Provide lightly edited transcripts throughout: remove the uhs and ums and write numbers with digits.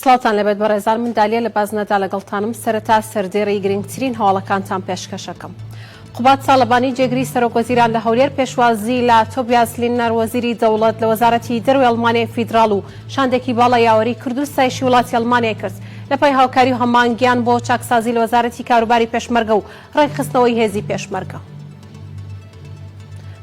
سڵاوتان لێبێت بەڕێزان من دالیا لە بازنەدا لەگەڵتانم سەرەتا سەردێڕی گرنگترین هەواڵەکانتان پێشکەشەکەم. قوباد تاڵەبانی جێگری سەرۆک وەزیران لە هەولێر پێشوازی لە تۆبیاس لیننەر وەزیری دەوڵەت لە وەزارەتی دەرەوەی ئەڵمانیای فیدراڵ و شاندێکی باڵای یاوەری کرد و ستایشی وڵاتی ئەڵمانیای کرد لە پای هاوکاری و هەماهەنگیان بۆ چاکسازی لە وەزارەتی کاروباری پێشمەرگە و ڕێکخستنەوەی هێزی پێشمەرگە.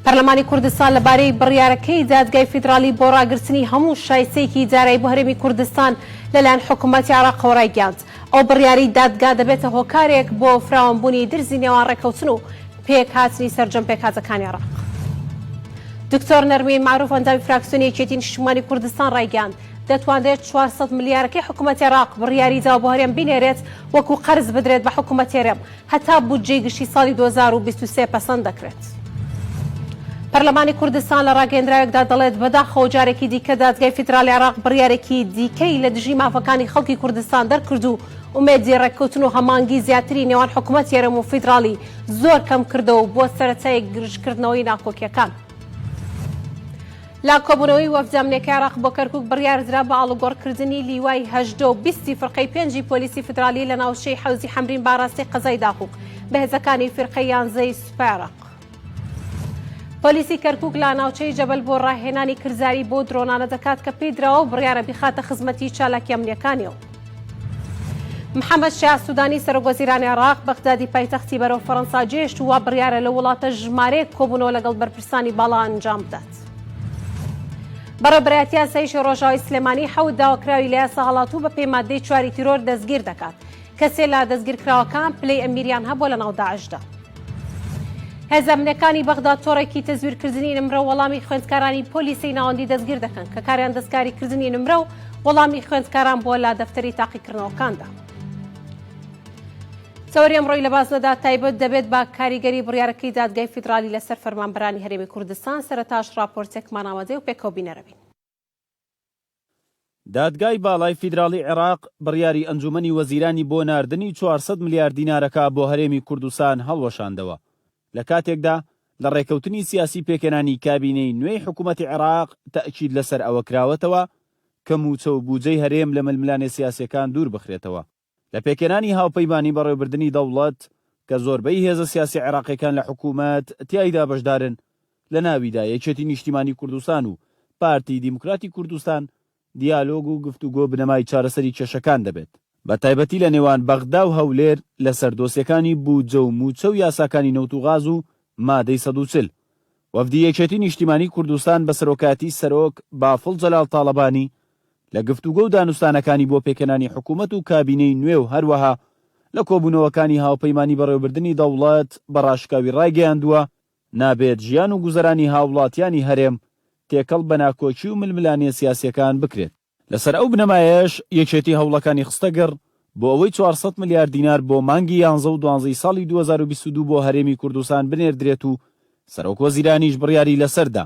پەرلەمانی کوردستان لەبارەی بڕیارەکەی دادگای فیدراڵی بۆ ڕاگرتنی هەموو شایستەیەکی دارایی بۆ هەرێمی کوردستان لەلایەن حکومەتی عێراقەوە ڕایگەیاند، ئەو بڕیارەی دادگا دەبێتە هۆکارێک بۆ فراوانبوونی درزی نێوان ڕێککەوتن و پێکهاتنی سەرجەم پێکهاتەکانی عێراق. دکتۆر نەرمین مەعروف ئەندامی فراکسیۆنی یەکێتی نیشتیمانی کوردستان ڕایگەیاند، دەتوانرێت 400 ملیارەکەی حکومەتی عێراق بڕیاری داوە بۆ هەرێم بینێرێت وەکو قەرز بدرێت بە حکومەتی هەرێم هەتا بودجەی گشتی ساڵی 2023 پەسەند دەکرێت. پەرلەمانی کوردستان لە ڕاگەیەندراوێکدا دەڵێت، بەداخەوە جارێکی دیکە دادگای فیدراڵی عێراق بڕیارێکی دیکەی لە دژی مافەکانی خەڵکی کوردستان دەرکرد و ئومێدی ڕێککەوتن و هەمانگی زیاتری نێوان حکومەتی هەرێم و فیدراڵی زۆر کەم کردەوە و بووە سەرەتای گرژکردنەوەی ناکۆکیەکان. لە کۆبوونەوەی وەفدە ئەمنیەکەی عێراق بۆ کەرکوک بڕیاردرا بە ئاڵوگۆڕکردنی لیوای 18 و 20 فرقەی پێنجی پۆلیسی فیدراڵی لە ناوچەی حەوزی حەمرین بە ئاراستەی قەزای داقوق بە هێزەکانی فیرقەی یانزەی سوپای عێراق. پۆلیسی کەرکوک لە ناوچەی جەبەل بۆ ڕاهێنانی کرداری بۆ درۆنانە دەکات کە پێی دراوە و بڕیارە بیخاتە خزمەتی چالاکی ئەمنیەکانیەوە. محەمەد شیاع سودانی سەرۆک وەزیرانی عێراق بەغدادی پایتەختی بەرەو فەرەنسا جێهێشت و وا بڕیارە لەو وڵاتە ژمارەیەک کۆبوونەوە لەگەڵ بەرپرسانی باڵا ئەنجام بدات. بەڕێوەبەرایەتی ئاسایشی ڕۆژاوای سلێمانی حەوت داواکراوی لە یاسا هەڵاتوو بە پێی ماددەی چواری تیرۆر دەستگیر دەکات کە سێ لە دەستگیرکراوەکان پلەی ئەمیریان هەبووە لەناو داعشدا. هێزە ئەمنیەکانی بەغدا تۆڕێکی تەزویرکردنی نمرە و وەڵامی خوێندکارانی پۆلی سێی ناوەندی دەستگیر دەکەن کە کاریان دەستکاریکردنی نمرە و وەڵامی خوێندکاران بووە لە دەفتەری تاقیکردنەوەکاندا. تەوەری ئەمڕۆی لە بازنەدا تایبەت دەبێت بە کاریگەری بڕیارەکەی دادگای فیدراڵی لەسەر فەرمانبەرانی هەرێمی کوردستان، سەرەتاش ڕاپۆرتێکمان ئامادەیە و پێکەوە بینەرەبین. دادگای باڵای فیدراڵی عێراق بڕیاری ئەنجومەنی وەزیرانی بۆ ناردنی 400 ملیار دینارەکە بۆ هەرێمی کوردستان هەڵوەشاندەوە، لە کاتێکدا لە ڕێکەوتنی سیاسی پێکهێنانی کابینەی نوێی حکومەتی عێراق تەئکید لەسەر ئەوە کراوەتەوە کە مووچە و بوجەی هەرێم لە ململانێ سیاسیەکان دوور بخرێتەوە. لە پێکهێنانی هاوپەیمانی بەڕێوەبردنی دەوڵەت کە زۆربەی هێزە سیاسیە عێراقیەکان لە حکومەت تیایدا بەشدارن لە ناویدا یەکێتی نیشتیمانی کوردستان و پارتی دیموکراتی کوردستان دیالۆگ و گفتوگۆ بنەمای چارەسەری کێشەکان دەبێت، بە تایبەتی لە نێوان بەغدا و هەولێر لەسەر دۆسیەکانی بودجە و مووچە و یاساکانی نەوت و غاز و مادەی 140. وەفدی یەکێتی نیشتیمانی کوردستان بە سەرۆکایەتی سەرۆک بافڵ جەلال تاڵەبانی لە گفتوگۆ و دانوستانەکانی بۆ پێکهێنانی حکوومەت و کابینەی نوێ و هەروەها لە کۆبوونەوەکانی هاوپەیمانی بەڕێوەبردنی دەوڵەت بە ڕاشکاوی ڕایگەیاندووە، نابێت ژیان و گوزەرانی هاووڵاتیانی هەرێم تێکەڵ بە ناکۆکی و ململانێ سیاسییەکان بکرێت. لەسەر ئەو بنەمایەش یەکێتی هەوڵەکانی خستەگەڕ بۆ ئەوەی 400 ملیار دینار بۆ مانگی یانزە و دوانزەی ساڵی 2022 بۆ هەرێمی کوردستان بنێردرێت و سەرۆکوەزیرانیش بڕیاری لەسەر دا،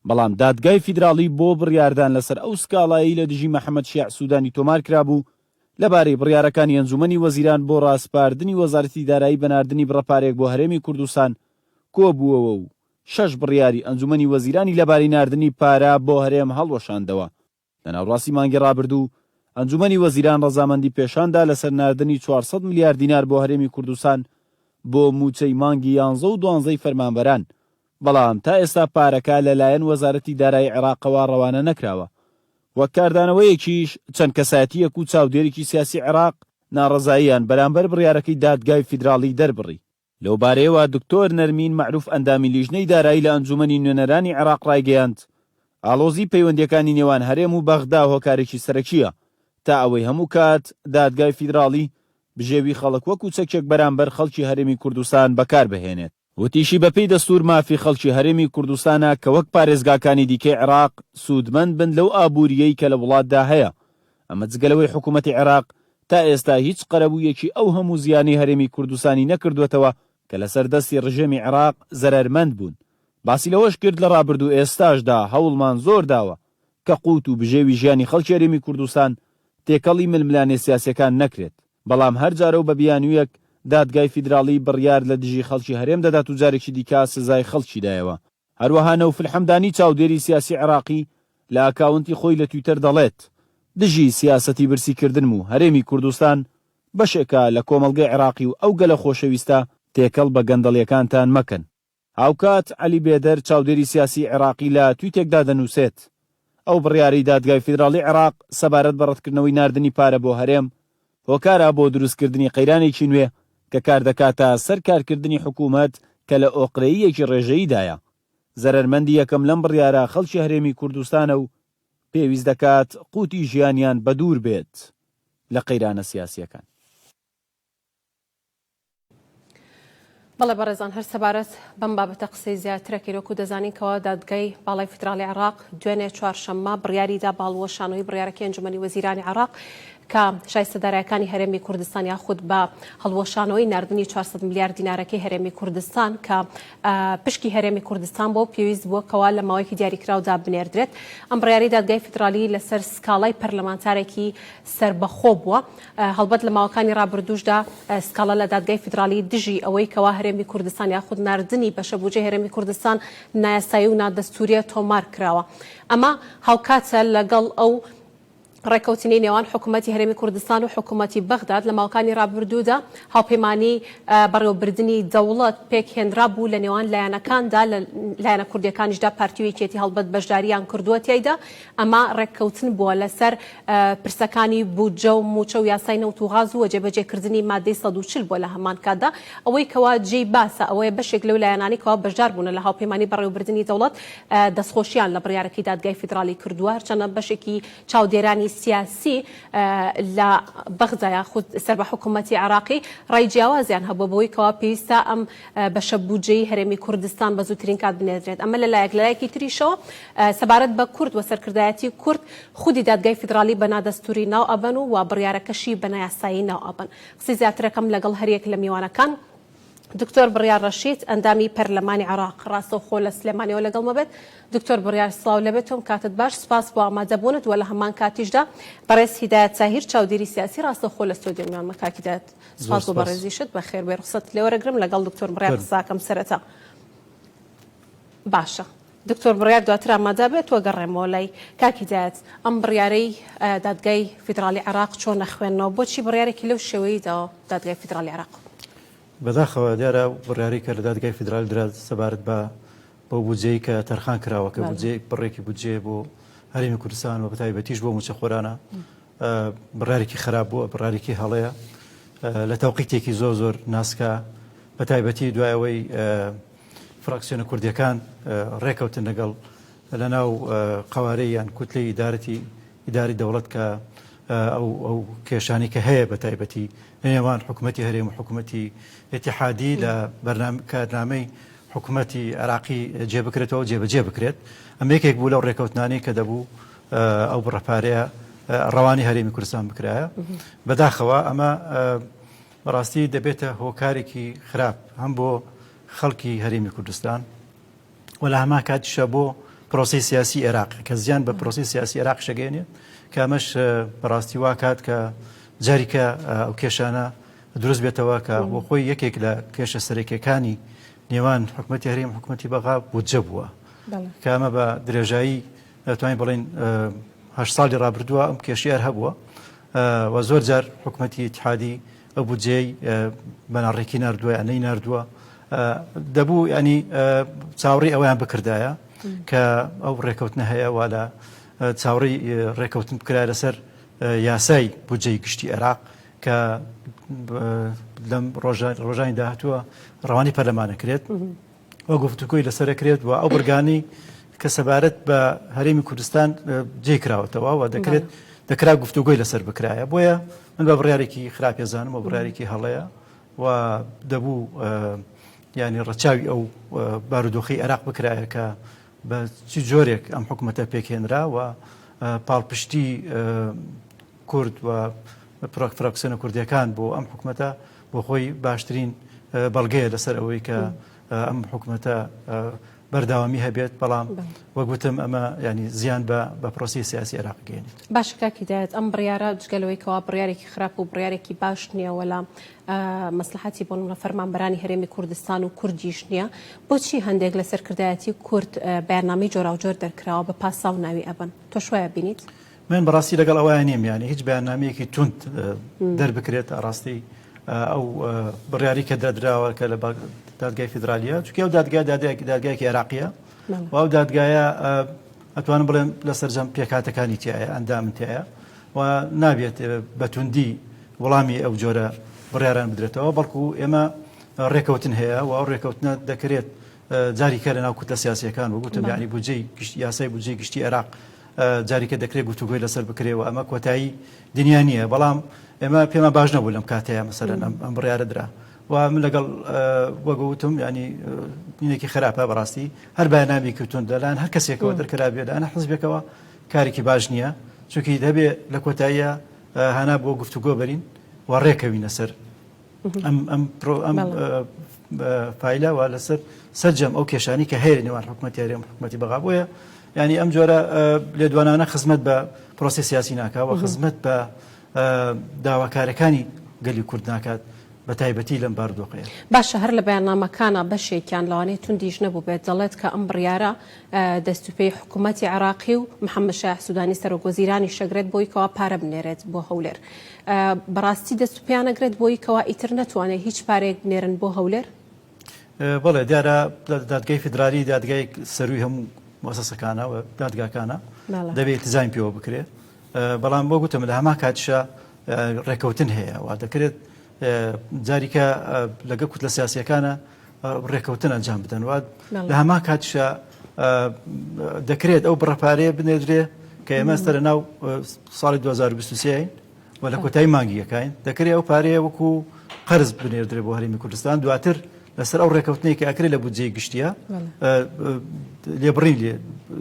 بەڵام دادگای فیدراڵی بۆ بڕیاردان لەسەر ئەو سکاڵایەی لە دژی محەمەد شیاع سودانی تۆمارکرابوو لەبارەی بڕیارەکانی ئەنجومەنی وەزیران بۆ ڕاسپاردنی وەزارەتی دارایی بە ناردنی بڕە پارەیەک بۆ هەرێمی کوردستان کۆبووەوە و شەش بڕیاری ئەنجومەنی وەزیرانی لەبارەی ناردنی پارە بۆ هەرێم هەڵوەشاندەوە. لە ناوڕاستی مانگی ڕابردوو، ئەنجومەنی وەزیران ڕەزامەندی پێشاندا لەسەر ناردنی 400 ملیار دینار بۆ هەرێمی کوردستان بۆ مووچەی مانگی یانزە و دوانزەی فەرمانبەران، بەڵام تا ئێستا پارەکە لەلایەن وەزارەتی دارایی عێراقەوە ڕەوانە نەکراوە. وەک کاردانەوەیەکیش چەند کەسایەتییەک و چاودێرێکی سیاسی عێراق ناڕەزاییان بەرامبەر بڕیارەکەی دادگای فیدراڵی دەربڕی. لەوبارەیەوە دکتۆر نەرمین مەعروف ئەندامی لیژنەی دارایی لە ئەنجومەنی نوێنەرانی عێراق ڕایگەیاند، ئاڵۆزی پەیوەندییەکانی نێوان هەرێم و بەغدا هۆکارێکی سەرەکییە تا ئەوەی هەموو کات دادگای فیدراڵی بژێوی خەڵک وەکو چەکێک بەرامبەر خەڵکی هەرێمی کوردستان بەکاربهێنێت. وتیشی، بەپێی دەستوور مافی خەڵکی هەرێمی کوردستانە کە وەک پارێزگاکانی دیکەی عێراق سوودمەند بن لەو ئابوورییەی کە لە وڵاتدا هەیە، ئەمە جگە لەوەی حکوومەتی عێراق تا ئێستا هیچ قەرەبوویەکی ئەو هەموو زیانەی هەرێمی کوردستانی نەکردووەتەوە کە لەسەر دەستی ڕژێمی عێراق زەرەرمەند بوون. باسی لەوەش کرد لە ڕابردوو ئێستاشدا هەوڵمان زۆر داوە کە قووت و بژێوی ژیانی خەڵکی هەرێمی کوردستان تێکەڵی ململانێ سیاسییەکان نەکرێت، بەڵام هەر جارە و بە بیانوویەک دادگای فیدراڵی بڕیار لە دژی خەڵکی هەرێم دەدات و جارێکی دیکە سزای خەڵکی دایەوە. هەروەها نەوفل حەمدانی چاودێری سیاسی عێراقی لە ئەکاونتی خۆی لە تویتەر دەڵێت، دژی سیاسەتی برسیکردنم و هەرێمی کوردستان بەشێکە لە کۆمەڵگەی عێراقی و ئەو گەلە خۆشەویستە تێکەڵ بە گەندەڵیەکانتان مەکەن. هاوکات عەلی بێدەر چاودێری سیاسی عێراقی لە تویتێکدا دەنووسێت، ئەو بڕیارەی دادگای فیدراڵی عێراق سەبارەت بە ڕەتکردنەوەی ناردنی پارە بۆ هەرێم هۆکارە بۆ دروستکردنی قەیرانێکی نوێ کە کاردەکاتە سەر کارکردنی حکومەت کە لە ئۆقرەییەکی ڕێژەییدایە. زەرەرمەندی یەکەم لەم بڕیارە خەڵکی هەرێمی کوردستانە و پێویست دەکات قوتی ژیانیان بەدوور بێت لە قەیرانە سیاسییەکان. بەڵێ بەڕێزان هەر سەبارەت بەم بابەتە قسەی زیاترەکەین وەکو دەزانین کەوا دادگای باڵای فیدراڵی عێراق دوێنێ چوارشەممە بڕیاری دا بە هەڵوەشانەوەی بڕیارەکەی ئەنجومەنی وەزیرانی عێراق کە شایستە دارایەکانی هەرێمی کوردستان یاخود بە هەڵوەشانەوەی ناردنی 400 ملیار دینارەکەی هەرێمی کوردستان کە پشکی هەرێمی کوردستان بۆ پێویست بووە کەوا لە ماوەیەکی دیاریکراودا بنێردرێت. ئەم بڕیارەی دادگای فیدراڵی لەسەر سکاڵای پەرلەمانتارێکی سەربەخۆ بووە. هەڵبەت لە ماوەکانی ڕابردووشدا سکاڵا لە دادگای فیدراڵی دژی ئەوەی کەوا هەرێمی کوردستان یاخود ناردنی بەشە بوجەی هەرێمی کوردستان نایاسایی و نادەستووریە تۆمار کراوە. ئەمە هاوکاتە لەگەڵ ئەو ڕێککەوتنی نێوان حکوومەتی هەرێمی کوردستان و حکوومەتی بەغداد لە ماوەکانی ڕابردوودا هاوپەیمانی بەڕێوەبردنی دەوڵەت پێکهێنرابوو لە نێوان لایەنەکاندا لە لایەنە کوردیەکانیشدا پارتی و یەکێتی هەڵبەت بەشداریان کردووە تیایدا ئەمە ڕێککەوتن بووە لەسەر پرسەکانی بودجە و مووچە و یاسای نەوت و غاز و جێبەجێکردنی مادەی 140 بووە لە هەمان کاتدا ئەوەی کەوا جێی باسە ئەوەیە بەشێک لەو لایەنانەی کەوا بەشدار بوونە لە هاوپەیمانی بەڕێوەبردنی دەوڵەت دەستخۆشیان لە بڕیارەکەی دادگای فیدراڵی کردووە، هەرچەندە بەشێکی چاودێرانی سیاسی لە بەغدا یاخود سەر بە حکوومەتی عێراقی ڕای جیاوازیان هەبووە بەوەی کەوا پێویستە ئەم بەشە بودجەی هەرێمی کوردستان بە زووترین کات بنێردرێت. ئەمە لە لایەک، لە لایەکی تریشەوە سەبارەت بە کورد و سەرکردایەتی کورد خودی دادگای فیدراڵی بە نادەستووری ناو ئەبەن و و بڕیارەکەشی بە نایاسایی ناو ئەبەن. قسەی زیاترەکەم لەگەڵ هەریەک لە میوانەکان. دکتۆر بڕیار ڕەشید، ئەندامی پەرلەمانی عێراق ڕاستەوخۆ لە سلێمانیەوە لەگەڵمە بێت. دکتۆر بڕیار سڵاو لەبێت تۆم کاتت باش سوپاس بۆ ئامادەبوونت وە لە هەمان کاتیشدا بەڕێز هیدایەت تاهیر چاودێری سیاسی ڕاستەوخۆ لە ستۆدیۆ میوانمە کاک هیدایەت سوپاس بۆ بەڕێزیشت بەخێر بێی ڕوخسەتت لێ وەرەگرم لەگەڵ دکتۆر بڕیار قساکەم سەرەتا باشە دکتۆر بڕیار دواتر ئامادە بێت وە گەڕێمەوە لای کاک هیدایەت ئەم بڕیارەی دادگای فیدراڵی عێراق چۆن ئەخوێننەوە بۆچی بڕیارێکی لەو شێوەیەی داوە دادگای فیدراڵی عێراق؟ بەداخەوە دیارە ئەو بڕیارەی کە لە دادگای فیدرالی درا سەبارەت بە بەو بودجەی کە تەرخان کراوە کە بودجەی بڕێکی بودجەیە بۆ هەرێمی کوردستان و بەتایبەتیش بۆ مووچەخۆرانە بڕیارێکی خراپ بووە بڕارێکی هەڵەیە لە تەوقیتێکی زۆر زۆر ناسکە بە تایبەتی دوای ئەوەی فراکسیۆنە کوردیەکان ڕێکەوتن لەگەڵ لە ناو قوارەی یان کوتلەی ئیدارەتی ئیداری دەوڵەت کە ئەو ئەو کێشانی کە هەیە بە تایبەتی لە نێوان حکوومەتی هەرێم و حکوومەتی ئیتیحادی لە بەرنامە کارنامەی حکوومەتی عێراقی جێ بکرێتەوە جێبەجێ بکرێت ئەم یەکێک بوو لەو ڕێکەوتنانەی کە دەبوو ئەو بڕە پارەیە ڕەوانی هەرێمی کوردستان بکرایە بەداخەوە ئەمە بەڕاستی دەبێتە هۆکارێکی خراپ هەم بۆ خەڵکی هەرێمی کوردستان و لە هەمان کاتیشە بۆ پرۆسی سیاسی عێراق کە زیان بە پرۆسی سیاسی عێراق شەگەێنێت کە ئەمەش بەڕاستی واکات کە جاریکە ئەو کێشانە دروست بێتەوە کە بۆ خۆی یەکێک لە کێشە سەرەکیەکانی نێوان حکوومەتی هەرێم حکوومەتی بەغا بودجە بووە کە ئەمە بە درێژایی دەتوانین بڵێین هه ساڵی ڕابردووە ئەم کێشەیە هەر هەبووە و زۆر جار حکوومەتی ئیتحادی ئەو بودجەی بە ناڕێکی ناردووە یان نەیناردووە دەبوو ینی چاوەڕێی ئەویان بکردایە کە ئەو ڕێکەوتنە هەیە وا لە چاوەڕێی ڕێکەوتن بکرا لەسەر یاسای بودجەی گشتی عێراق کە لەم ڕۆژانی داهاتووە ڕەوانی پەرلەمانەکرێت و گفتوگۆی لەسەر ئەکرێت و ئەو بڕگانەی کە سەبارەت بە هەرێمی کوردستان جێ کراوەتەوە و دەکرێت دەکرا گفتوگۆی لەسەر بکرایە بۆیە من بە بڕیارێکی خراپێزانم و بڕیارێکی هەڵەیە و دەبوو ینی ڕەچاوی ئەو بارودۆخی عێراق بکرایە کە بە چی جۆرێک ئەم حکوومەتە پێکهێنرا و پاڵپشتی کورد و فراکسیۆنە کوردیەکان بۆ ئەم حکومەتە بۆ خۆی باشترین بەڵگەیە لەسەر ئەوەی کە ئەم حکومەتە بەرداوامی هەبێت بەڵام وەک وتم ئەمە ینی زیان بە بە پرۆسی سیاسی عێراق گەێنێت. باشە کاک هیدایەت ئەم بڕیارە جگە لەوەی کەوا بڕیارێکی خراپ و بڕیارێکی باش نییە وەلا مەسلحەتی بۆ نمونە فەرمانبەرانی هەرێمی کوردستان و کوردیش نییە بۆچی هەندێک لە سەرکردایەتی کورد بەیاننامەی جۆراوجۆر دەرکراوە بە پاساو ناوی ئەبەن تۆش وایە بینیت؟ من بەڕاستی لەگەڵ ئەوە نیم یانی هیچ بەیاننامەیەکی توند دەربکرێت ئاڕاستەی ئەو بڕیاری کە دەدراوە کە لە دادگای فیدرالیە چونکە ئەو دادگا دادگایەکی عێراقیە و ئەو دادگایە ئەتوانم بڵێم لە سەرجەم پێکهاتەکانی تایە ئەندامن تایە و نابێت بە توندی وەڵامی ئەو جۆرە بڕیاران بدرێتەوە بەڵکو ئێمە ڕێکەوتن هەیە و ئەو ڕێکەوتنە دەکرێت جاریکە لە ناو کوتلە سیاسیەکان و گوتم یعنی بودجەی یاسای بودجەی گشتی عێراق جاریکە دەکرێت گفتوگۆی لەسەر بکرێ و ئەمە کۆتایی دنیا نییە بەڵام ئێمە پێمان باش نەبوو لەم کاتەیە مەسەرەن ئەم بڕیارە درا و من لەگەڵ وەگوتم ینی نینێکی خراپە بەڕاستی هەر بەیاننامەیەکی توند لەلایەن هەر کەسێکەوە دەرکرابێ لەلایەن حزبێکەوە کارێکی باش نییە چونکی دەبێ لە کۆتاییە هانا بۆ گفتوگۆ بەرین و ڕێکەوینە سەر ئەم ئەم ئەم فایلە و لەسەر سەرجەم ئەو کێشانی کە هەیە نێوان حکوومەتی هەرێم حکوومەتی بەغا بۆیە ینی ئەم جۆرە لێدوانانە خزمەت بە پرۆسی سیاسی ناکا و خزمەت بە داواکارەکانی گەلی کورد ناکات بە تایبەتی لەم بارودۆخەیە. باشە هەر لە بەیاننامەکانا بەشێکیان لەوانەیە توندیش نەبووبێت دەڵێت کە ئەم بڕیارە دەست و پێی حکوومەتی عێراقی و محەممەد شایع سوودانی سەرۆک وەزیرانیش ئەگرێت بۆی کەوا پارە بنێرێت بۆ هەولێر. بەڕاستی دەست و پێیان ئەگرێت بۆی کەوا ئیتر نەتوانێت هیچ پارەیەک بنێرن بۆ هەولێر؟ بەڵێ دیارە دادگای فیدرالی دادگای سەروی هەموو موسسەکانە و دادگاکانە دەبێت ئیلتیزامی پێوە بکرێت بەڵام بۆ گوتم لە هەمان کاتیشا ڕێکەوتن هەیە و دەکرێت جاریکە لەگە کوتلە سیاسیەکانە ڕێکەوتن ئەنجام بدەن و لە هەمان کاتیشا دەکرێت ئەو بڕەپارەیە بنێدرێ کە ئێمە سەر ناو ساڵی 2023 و لە کۆتایی مانگی یەکین دەکرێت ئەو پارەیە وەکو قەرز بنێردرێ بۆ هەرێمی کوردستان دواتر لەسەر ئەو ڕێکەوتنەی کە ئەکرێت لە بودجەی گشتیە لێبڕین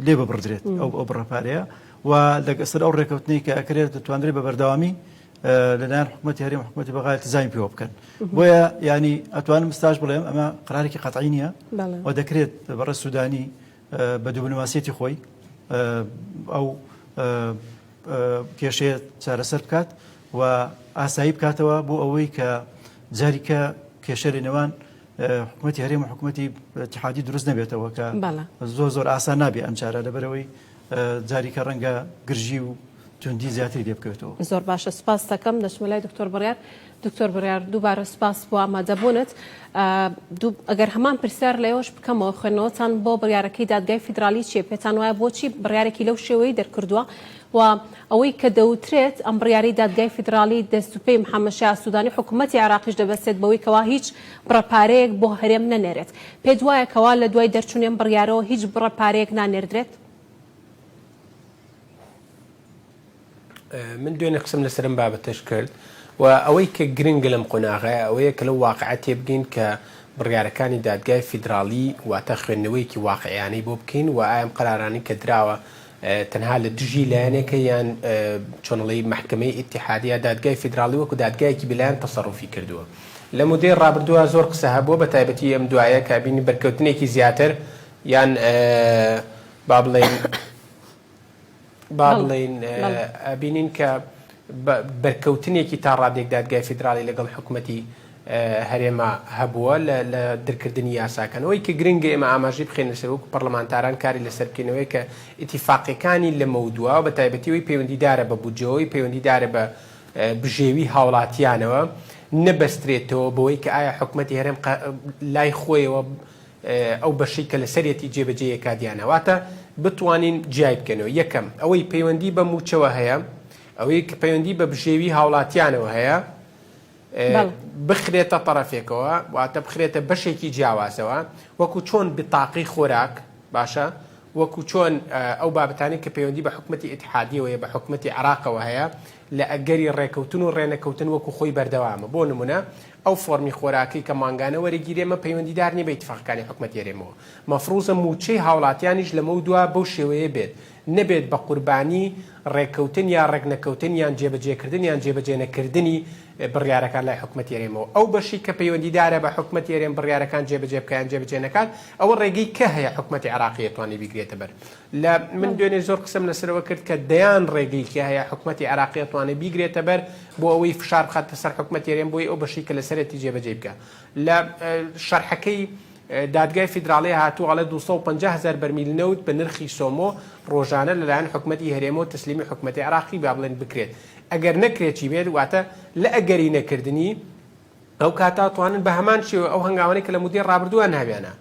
لێ ببڕدرێت ئەو ئەو بڕە پارەیە و لەسەر ئەو ڕێکەوتنەی کە ئەکرێت دەتوانرێت بە بەردەوامی لەلایەن حکوومەتی هەرێم حکوومەتی بەغا التزامی پێوە بکەن بۆیە ینی ئەتوانم ستاش بڵێم ئەمە قرارێکی قەتعی نییە و دەکرێت بەڕێز سوودانی بە دیبلۆماسیەتی خۆی ئەو کێشەیە چارەسەر بکات و ئاسایی بکاتەوە بۆ ئەوەی کە جاریکە کێشە لە نێوان حکوومەتی هەرێم و حکوومەتی اتحادی دروست نەبێتەوە کە زۆر زۆر ئاسان نابێ ئەم جارە لەبەرەوەی جاریکە ڕەنگە گرژی و توندی زیاتری لێ بکەوێتەوە. زۆر باشە سوپاست دەکەم دەچمە لای دکتۆر بڕیار دکتۆر بڕیار دووبارە سوپاس بۆ ئامادەبوونت ئەگەر هەمان پرسیار لە ئێوەش بکەمەوە خوێندنەوەتان بۆ بڕیارەکەی دادگای فیدرالی چییە پێتان وایە بۆچی بڕیارێکی لەو شێوەی دەرکردووە و ئەوەی کە دەوترێت ئەم بڕیاری دادگای فیدرالی دەست و پێی محەممەد شیاع سوودانی حکوومەتی عێراقیش دەبەستێت بەوەی کەوا هیچ بڕە پارەیەک بۆ هەرێم نەنێرێت پێت وایە کەوا لە دوای دەرچوونی ئەم بڕیارەوە هیچ بڕە پارەیەک نانێردرێت؟ من دوێنێ قسەم لەسەر ئەم بابەتەش کرد و ئەوەی کە گرنگە لەم قۆناغەیە ئەوەیە کە لەو واقعە تێبگەین کە بڕیارەکانی دادگای فیدراڵی واتە خوێندنەوەیەکی واقعیانەی بۆ بکەین و ئایا ئەم قەرارانەی کە دراوە تەنها لە دژی لایەنێکە یان چۆنڵی مەحکەمەی ئیتیحادی یا دادگای فیدراڵی وەکو دادگایەکی بێلایەن تەسەروفی کردووە. لە مودەی ڕابردووە زۆر قسە هەبووە بە تایبەتی ئەم دوایە کە بینی بەرکەوتنێکی زیاتر یان با بڵێین با بڵێین ئەبینین کە بەرکەوتنێکی تا ڕادێک دادگای فیدراڵی لەگەڵ حکومەتی هەرێما هەبووە لە درکردنی یاساکان. ئەوەی کە گرنگە ئێمە ئاماژەی بخەینە سەر وەکو پەڕلەمانتاران کاری لەسەر بکەین ئەوەیە کە ئیتیفاقیەکانی لەمەودوا و بە تایبەتی ئەوەی پەیوەندیدارە بە بودجەوە ئەوەی پەیوەندیدارە بە بژێوی هاوڵاتیانەوە نەبەسترێتەوە بەوەی کە ئایا حکومەتی هەرێم لای خۆیەوە ئەو بەشەی کە لەسەریەتی جێبەجێی ئەکات یان نا واتە بتوانین جیای بکەینەوە یەکەم ئەوەی پەیوەندی بە مووچەوە هەیە ئەوەی کە پەیوەندی بە بژێوی هاوڵاتیانەوە هەیە بخرێتە تەڕەفێکەوە واتە بخرێتە بەشێکی جیاوازەوە وەکو چۆن بتاقەی خۆراک باشە وەکو چۆن ئەو بابەتانی کە پەیوەندی بە حکومەتی ئیتحادیەوەیە بە حکومەتی عراقەوە هەیە لە ئەگەری ڕێکەوتن و ڕێنەکەوتن وەکو خۆی بەردەوامە بۆ نمونە ئەو فۆرمی خۆراکەی کە مانگانە وەرەگیرێ مە پەیوەندیدار نیە بە ئیتفاقەکانی حکومەتی هەرێمەوە مەفروزە موچەی هاوڵاتیانیش لەمەودوا بەو شێوەیە بێت نەبێت بە قوربانی ڕێککەوتن یا ڕێکنەکەوتن یان جێبەجێکردن یان جێبەجێنەکردنی بڕیارەکان لای حکومەتی هەرێمەوە. ئەو بەشەی کە پەیوەندیدارە بە حکومەتی هەرێم بڕیارەکان جێبەجێ بکا یان جێبەجێ نەکات، ئەوە ڕێگەی کە هەیە حکومەتی عێراقی ئەتوانێ بیگرێتە بەر. لە من دوێنێ زۆر قسەم لەسەرەوە کرد کە دەیان ڕێگەی کە هەیە حکومەتی عێراقی ئەتوانێ بیگرێتە بەر بۆ ئەوەی فشار بخاتە سەر حکومەتی هەرێم بۆی ئەو بەشەی کە لەسەرێتی جێبەجێی بکا. لە شەرحەکەی. دادگای فیدراڵی هاتووە ئەڵێ 250 هەزار بەرمیل نەوت بە نرخی سۆمۆ ڕۆژانە لەلایەن حکومەتی هەرێمەوە تەسلیمی حکومەتی عێراقی با بڵێن بکرێت ئەگەر نەکرێت چی بێت واتە لە ئەگەری نەکردنی ئەو کاتە ئەتوانن بە هەمان شێوە ئەو هەنگاوانەی کە لە مودەی ڕابردووە ناویانە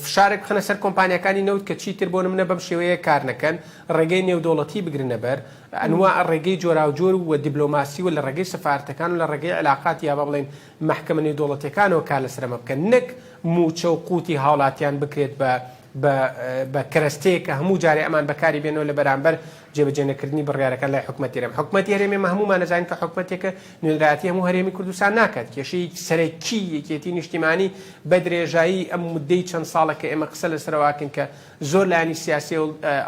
فشارێک بخەنە سەر کۆمپانیاکانی نەوت کە چیتر بۆ نمونە بەم شێوەیە کار نەکەن، ڕێگەی نێودەوڵەتی بگرنە بەر، ئەنوا ڕێگەی جۆراوجۆر و دیبلۆماسی و لە ڕێگەی سەفارەتەکان و لە ڕێگەی عیلاقات یا با بڵێین مەحکەمە نێودەوڵەتیەکانەوە کار لەسەر ئەمە بکەن نەک مووچە و قوتی هاوڵاتیان بکرێت بە بە بە کەرەستەیەک کە هەموو جارێ ئەمان بەکاری بێنەوە لە بەرامبەر جێبەجێ نەکردنی بڕیارەکان لای حکومەتی هەرێم. حکومەتی هەرێم ئێمە هەموومان ئەزانین کە حکومەتێکە نوێنەرایەتی هەموو هەرێمی کوردستان ناکات. کێشەی سەرەکی یەکێتی نیشتیمانی بە درێژایی ئەم موددەی چەند ساڵە کە ئێمە قسە لەسەرەوە ئەکەین کە زۆر لایەنی سیاسی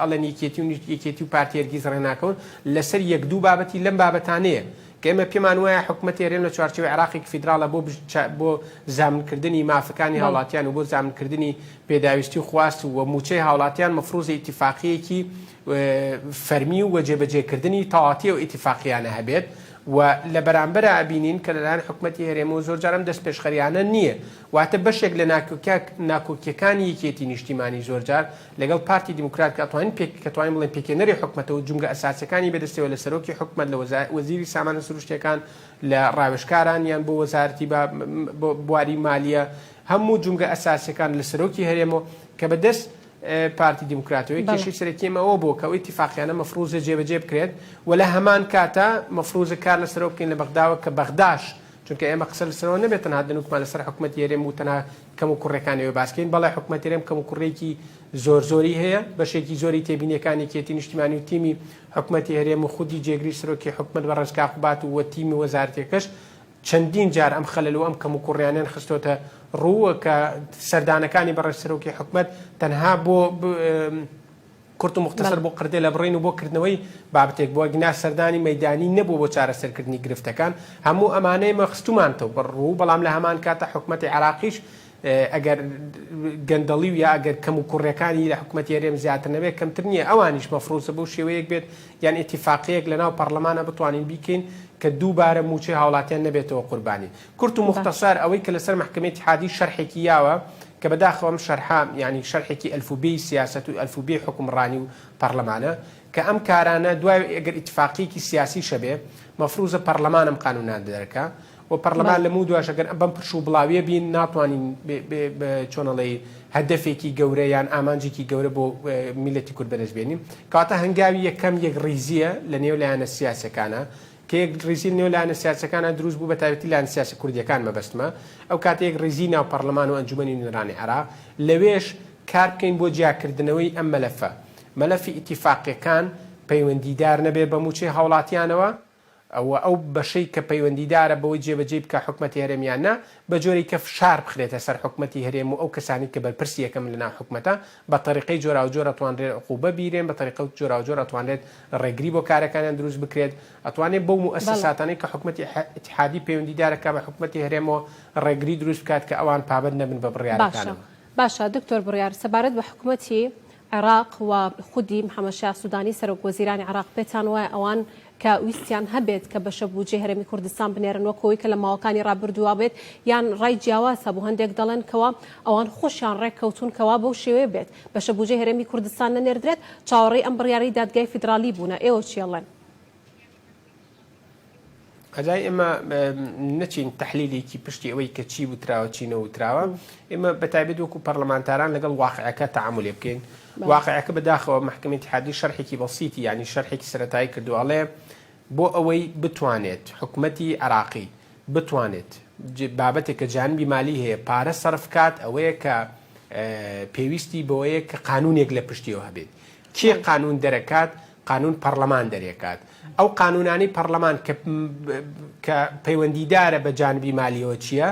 ئەڵێن یەکێتی و یەکێتی و پارتی هەرگیز ڕێناکەون لەسەر یەک دوو بابەتی لەم بابەتانەیە کە ئێمە پێمان وایە حکومەتی هەرێم لە چوارچێوەی عێراقێکی فیدراڵە بۆ بۆ زامنکردنی مافەکانی هاوڵاتیان و بۆ زامنکردنی پێداویستی و خواست و مووچەی هاوڵاتیان مەفروزە ئیتیفاقییەکی فەرمی و جێبەجێکردنی تەواوەتی ئەو ئیتیفاقییانە هەبێت و لە بەرامبەرا ئەبینین کە لەلایەن حکومەتی هەرێمەوە زۆرجار ئەم دەستپێشخەریانە نییە واتە بەشێک لە ناکۆکیەکانی یەکێتی نیشتیمانی زۆرجار لەگەڵ پارتی دیموکرات کە ئەتوانین پێک کە توانین بڵێین پێکهێنەری حکومەتە و جومگە ئەساسیەکانی بەدەستەوە لە سەرۆکی حکومەت لە وەزیری سامانە سروشتیەکان لە ڕاوێژکاران یان بۆ وەزارەتی بۆ بواری مالیە هەموو جومگە ئەساسیەکان لە سەرۆکی هەرێمەوە کە بەدەست پارتی دیموکراتەوەی کێشەی سەرەکی ئێمە ئەوە بووە کە ئەو ئیتیفاقیانە مەفروزە جێبەجێ بکرێت و لە هەمان کاتا مەفروزە کار لەسەرەوە بکەین لە بەغداوە کە بەغداش چونکە ئێمە قسە لەسەرەوە نەبێت تەنها دەنوکمان لەسەر حکومەتی هەرێم و تەنها کەم و کوڕیەکانی ئەوێ باس کەین بەڵێ حکومەتی هەرێم کەم و کوڕیەکی زۆر زۆری هەیە بەشێکی زۆری تێبینیەکانی یەکێتی نیشتیمانی و تیمی حکومەتی هەرێم و خودی جێگری سەرۆکی حکومەت بەڕێز کاک قوباد و تیمی وەزارەتەکەش چەندین جار ئەم خەلەل و ئەم کەم و کوڕیانیان خستۆتە ڕوو کە سەردانەکانی بەڕێز سەرۆکی حکومەت تەنها بۆ کورت و موختەسەر بۆ قردێلە بڕین و بۆ کردنەوەی بابەتێک بووە، گنا سەردانی مەیدانی نەبووە بۆ چارەسەرکردنی گرفتەکان، هەموو ئەمانە ئێمە خستوومانتەوە بەر ڕوو، بەڵام لە هەمان کاتدا حکومەتی عێراقیش ئەگەر گەندەڵی و یا ئەگەر کەموکوڕیەکانی لە حکومەتی هەرێم زیاتر نەبێت کەمتر نییە، ئەوانیش مەفروزە بەو شێوەیەک بێت یان ئیتیفاقیەک لەناو پەڕلەمانا بتوانین بیکەین کە دووبارە مووچەی هاوڵاتیان نەبێتەوە قوربانی. کورت و موختەسەر ئەوەی کە لەسەر مەحکەمەی ئیتیحادی شەرحێکی یاوە کە بەداخەوە ئەم شەرحە یانی شەرحێکی ئەلف و بێی سیاسەت و ئەلف و بێی حوکمڕانی و پەڕلەمانە کە ئەم کارانە دوای ئەگەر ئیتفاقیەکی سیاسیش هەبێ مەفروزە پەڕلەمان ئەم قانونانە دەرکا و پەڕلەمان لەمەو دواش ئەگەر بەم پرش و بڵاویە بین ناتوانین چۆن ئەڵێی هەدەفێکی گەورە یان ئامانجێکی گەورە بۆ میللەتی کورد بەدەست بێنین کەواتە هەنگاوی یەکەم یەکڕیزیە لە نێو لایەنە سیاسیەکانە کە یەک ڕیزی لەنێو لایەنە سیاسیەکانا دروست بوو بەتایبەتی لایەنە سیاسیە کوردیەکان مەبەستمە ئەو کاتە یەک ڕیزی ناو پەڕلەمان و ئەنجومەنی نوێنەرانی عێراق لەوێش کار بکەین بۆ جیاکردنەوەی ئەم مەلەفە مەلەفی ئیتیفاقیەکان پەیوەندیدار نەبێ بە موچەی هاوڵاتیانەوە و ئەو بەشەی کە پەیوەندیدارە بەوەی جێبەجێی بکا حکومەتی هەرێم یان نا بە جۆرێک کە فشار بخرێتە سەر حکومەتی هەرێم و ئەو کەسانەی کە بەرپرسی یەکەمن لەناو حکومەتە بە تەریقەی جۆراوجۆر ئەتوانرێت عقوبە بیرێن، بە تەریقە جۆراوجۆر ئەتوانرێت ڕێگری بۆ کارەکانیان دروست بکرێت، ئەتوانێت بەو موئەسەساتانەی کە حکومەتی ئیتیحادی پەیوەندیدارە کە بە حکومەتی هەرێمەوە ڕێگری دروست بکات کە ئەوان پابەند نەبن بە باشە بڕیارەکانەوە. باشە دکتۆر بڕیار سەبارەت بە حکومەتی عێراق و خودی محەمەد شیاع سودانی سەرۆک وەزیرانی عێراق پێتان وایە ئەوان کە ویستیان هەبێت کە بەشە بوجەی هەرێمی کوردستان بنێرن وەک ئەوەی کە لە ماوەکانی ڕابردووا بێت یان ڕای جیاواز هەبوو هەندێک دەڵێن کەوا ئەوان خۆشیان ڕێککەوتوون کەوا بەو شێوەیە بێت بەشە بوجەی هەرێمی کوردستان نەنێردرێت چاوەڕێی ئەم بڕیارەی دادگای فیدراڵی بوونە ئێوە چی ئەڵێن؟ ئەجای ئێمە نەچین تەحلیلێکی پشتی ئەوەی کە چی وتراوە چی نەوتراوە ئێمە بە تایبەت وەکو پەرلەمانتاران لەگەڵ واقعەکە تەعامولێ بکەین واقعەکە بەداخەوە مەحکەمەی ئیتیحادی شەرحێکی بەسیتی یانی شەرحێکی سەرەتایی کردووە ئەڵێ بۆ ئەوەی بتوانێت حکومەتی عێراقی بتوانێت بابەتێک کە جانبی مالی هەیە پارە سەرف کات ئەوەیە کە پێویستی بەوەیە کە قانونێک لە پشتیەوە هەبێت کێ قانون دەرەکات قانون پەڕلەمان دەرێکات ئەو قانونانەی پەڕلەمان کە کە پەیوەندیدارە بە جانبی مالیەوە چییە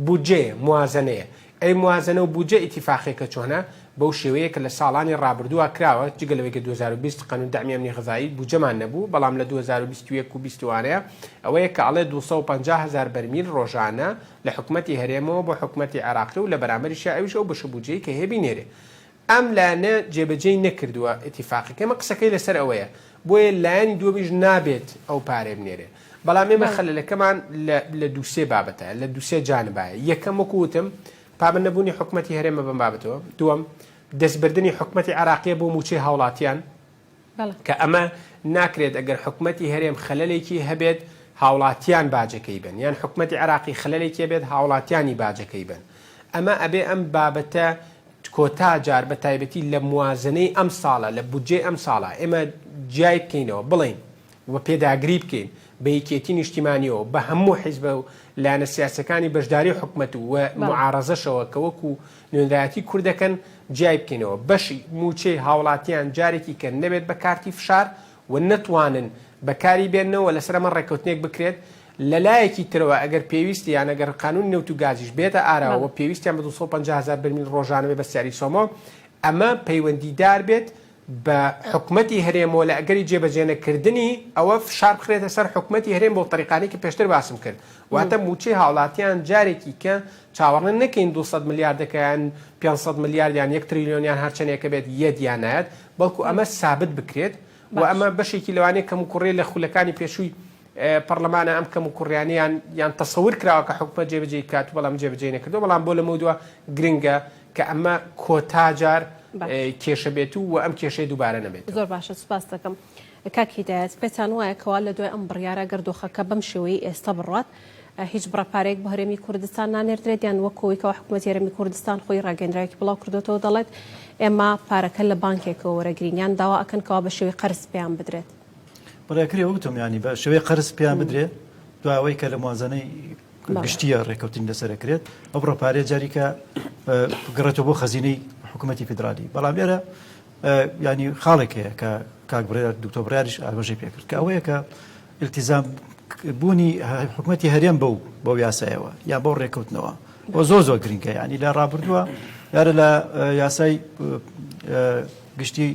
بودجەیە موازنەیە ئەی موازنە و بودجە ئیتیفاقیەکە چۆنە؟ بەو شێوەیە کە لە ساڵانی ڕابردووا کراوە، جگە لەوەی کە 2020 قانون دەعمی ئەمنی غذایی بودجەمان نەبوو، بەڵام لە 2021 و 20 وانەیە ئەوەیە کە ئەڵێ 250 هەزار بەرمیل ڕۆژانە لە حکومەتی هەرێمەوە بۆ حکومەتی عێراقی و لە بەرامبەریشیا ئەویش ئەو بەشە بودجەی کە هەیە بینێرێ. ئەم لایەنە جێبەجێی نەکردووە ئیتیفاقەکە، ئێمە قسەکەی لەسەر ئەوەیە، بۆیە لایەنی دووەمیش نابێت ئەو پارەیە بنێرێ. بەڵام ئێمە خەلەلەکەمان لە لە دوو سێ بابەتایە، لە دوو سێ جانبایە. یەکەم وەکو وتم. پابەند نەبوونی حکومەتی هەرێمە بەم بابەتەوە. دووەم، دەستبردنی حکومەتی عێراقییە بۆ مووچەی هاوڵاتیان، کە ئەمە ناکرێت ئەگەر حکومەتی هەرێم خەلەلێکی هەبێت هاوڵاتیان باجەکەی بن یان حکومەتی عێراقی خەلەلێکی هەبێت هاوڵاتیانی باجەکەی بن. ئەمە ئەبێ ئەم بابەتە کۆتا جار بە تایبەتی لە موازنەی ئەم ساڵە لە بودجەی ئەم ساڵە ئێمە جیای بکەینەوە بڵێین و پێداگری بکەین بە یەکێتی نیشتیمانیەوە بە هەموو حیزبە و لایەنە سیاسیەکانی بەشداری حکومەت و موعارەزەشەوە کە وەکو نوێنرایەتی کورد دەکەن جیای بکەینەوە بەشی موچەی هاوڵاتیان جارێکی کە نەبێت بە کارتی فشار و نەتوانن بەکاری بێننەوە لەسەر ئەمە ڕێککەوتنێک بکرێت لەلایەکی ترەوە ئەگەر پێویستی یان ئەگەر قانونی نەوت و گازیش بێتە ئاراوە و پێویستیان بە 250 هەزار بەرمیل ڕۆژانە بێ بە سعری سۆمۆ ئەمە پەیوەندیدار بێت بە حکومەتی هەرێمەوە لە ئەگەری جێبەجێنەکردنی ئەوە فشار بخرێتە سەر حکومەتی هەرێم بەو تەریقانەی کە پێشتر باسم کرد واتە مووچەی هاوڵاتیان جارێکی کە چاوەڕێ نەکەین 200 ملیاردەکە یان 500 ملیارد یان 1 تریلیۆن یان هەرچەندێکە بێت یەت یان نایەت بەڵکو ئەمە سابت بکرێت و ئەمە بەشێکی لەوانەیە کەموکوڕیە لە خولەکانی پێشووی پەڕلەمانە ئەم کەموکوڕیانەیان یان تەسەور کراوە کە حکومەت جێبەجێی بکات و بەڵام جێبەجێی نەکردووە، بەڵام بۆ لەمەودوا گرنگە کە ئەمە کۆتا جار کێشە بێت و ئەم کێشەیە دووبارە نەبێتەوە. زۆر باشە سوپاست دەکەم کاک هیدایەت، پێتان وایە کەوا لە دوای ئەم بڕیارە گەر دۆخەکە بەم شێوەیەی ئێستا بڕوات هیچ بڕە پارەیەک بۆ هەرێمی کوردستان نانێردرێت یان وەک ئەوەی کەوا حکومەتی هەرێمی کوردستان خۆی ڕاگەیەندراوێکی بڵاو کردۆتەوە دەڵێت ئێمە پارەکە لە بانکێکەوە وەرەگرین یان داوا ئەکەن کەوا بە شێوەی قەرز پێیان بدرێت؟ بەڵێ ئەکرێ وتم یانی بە شێوەی قەرز پێیان بدرێ دوای ئەوەی کە لە موازنەی گشتیە ڕێککەوتنی لەسەر ئەکرێت ئەو بڕە پارەیە جاریکە بگەڕێتەوە بۆ خەزینەی حکوومەتی فیدرالی بەڵام لێرە ینی خاڵێک هەیە کە کاک بڕیار دکتۆر بڕیاریش ئاماژەی پێکرد کە ئەوەیە کە التزام بوونی حکوومەتی هەرێم بەو بەو یاسایەوە یا بەو ڕێککەوتنەوە بۆ زۆر زۆر گرنگە ینی لە ڕابردووە یارە لە یاسای گشتی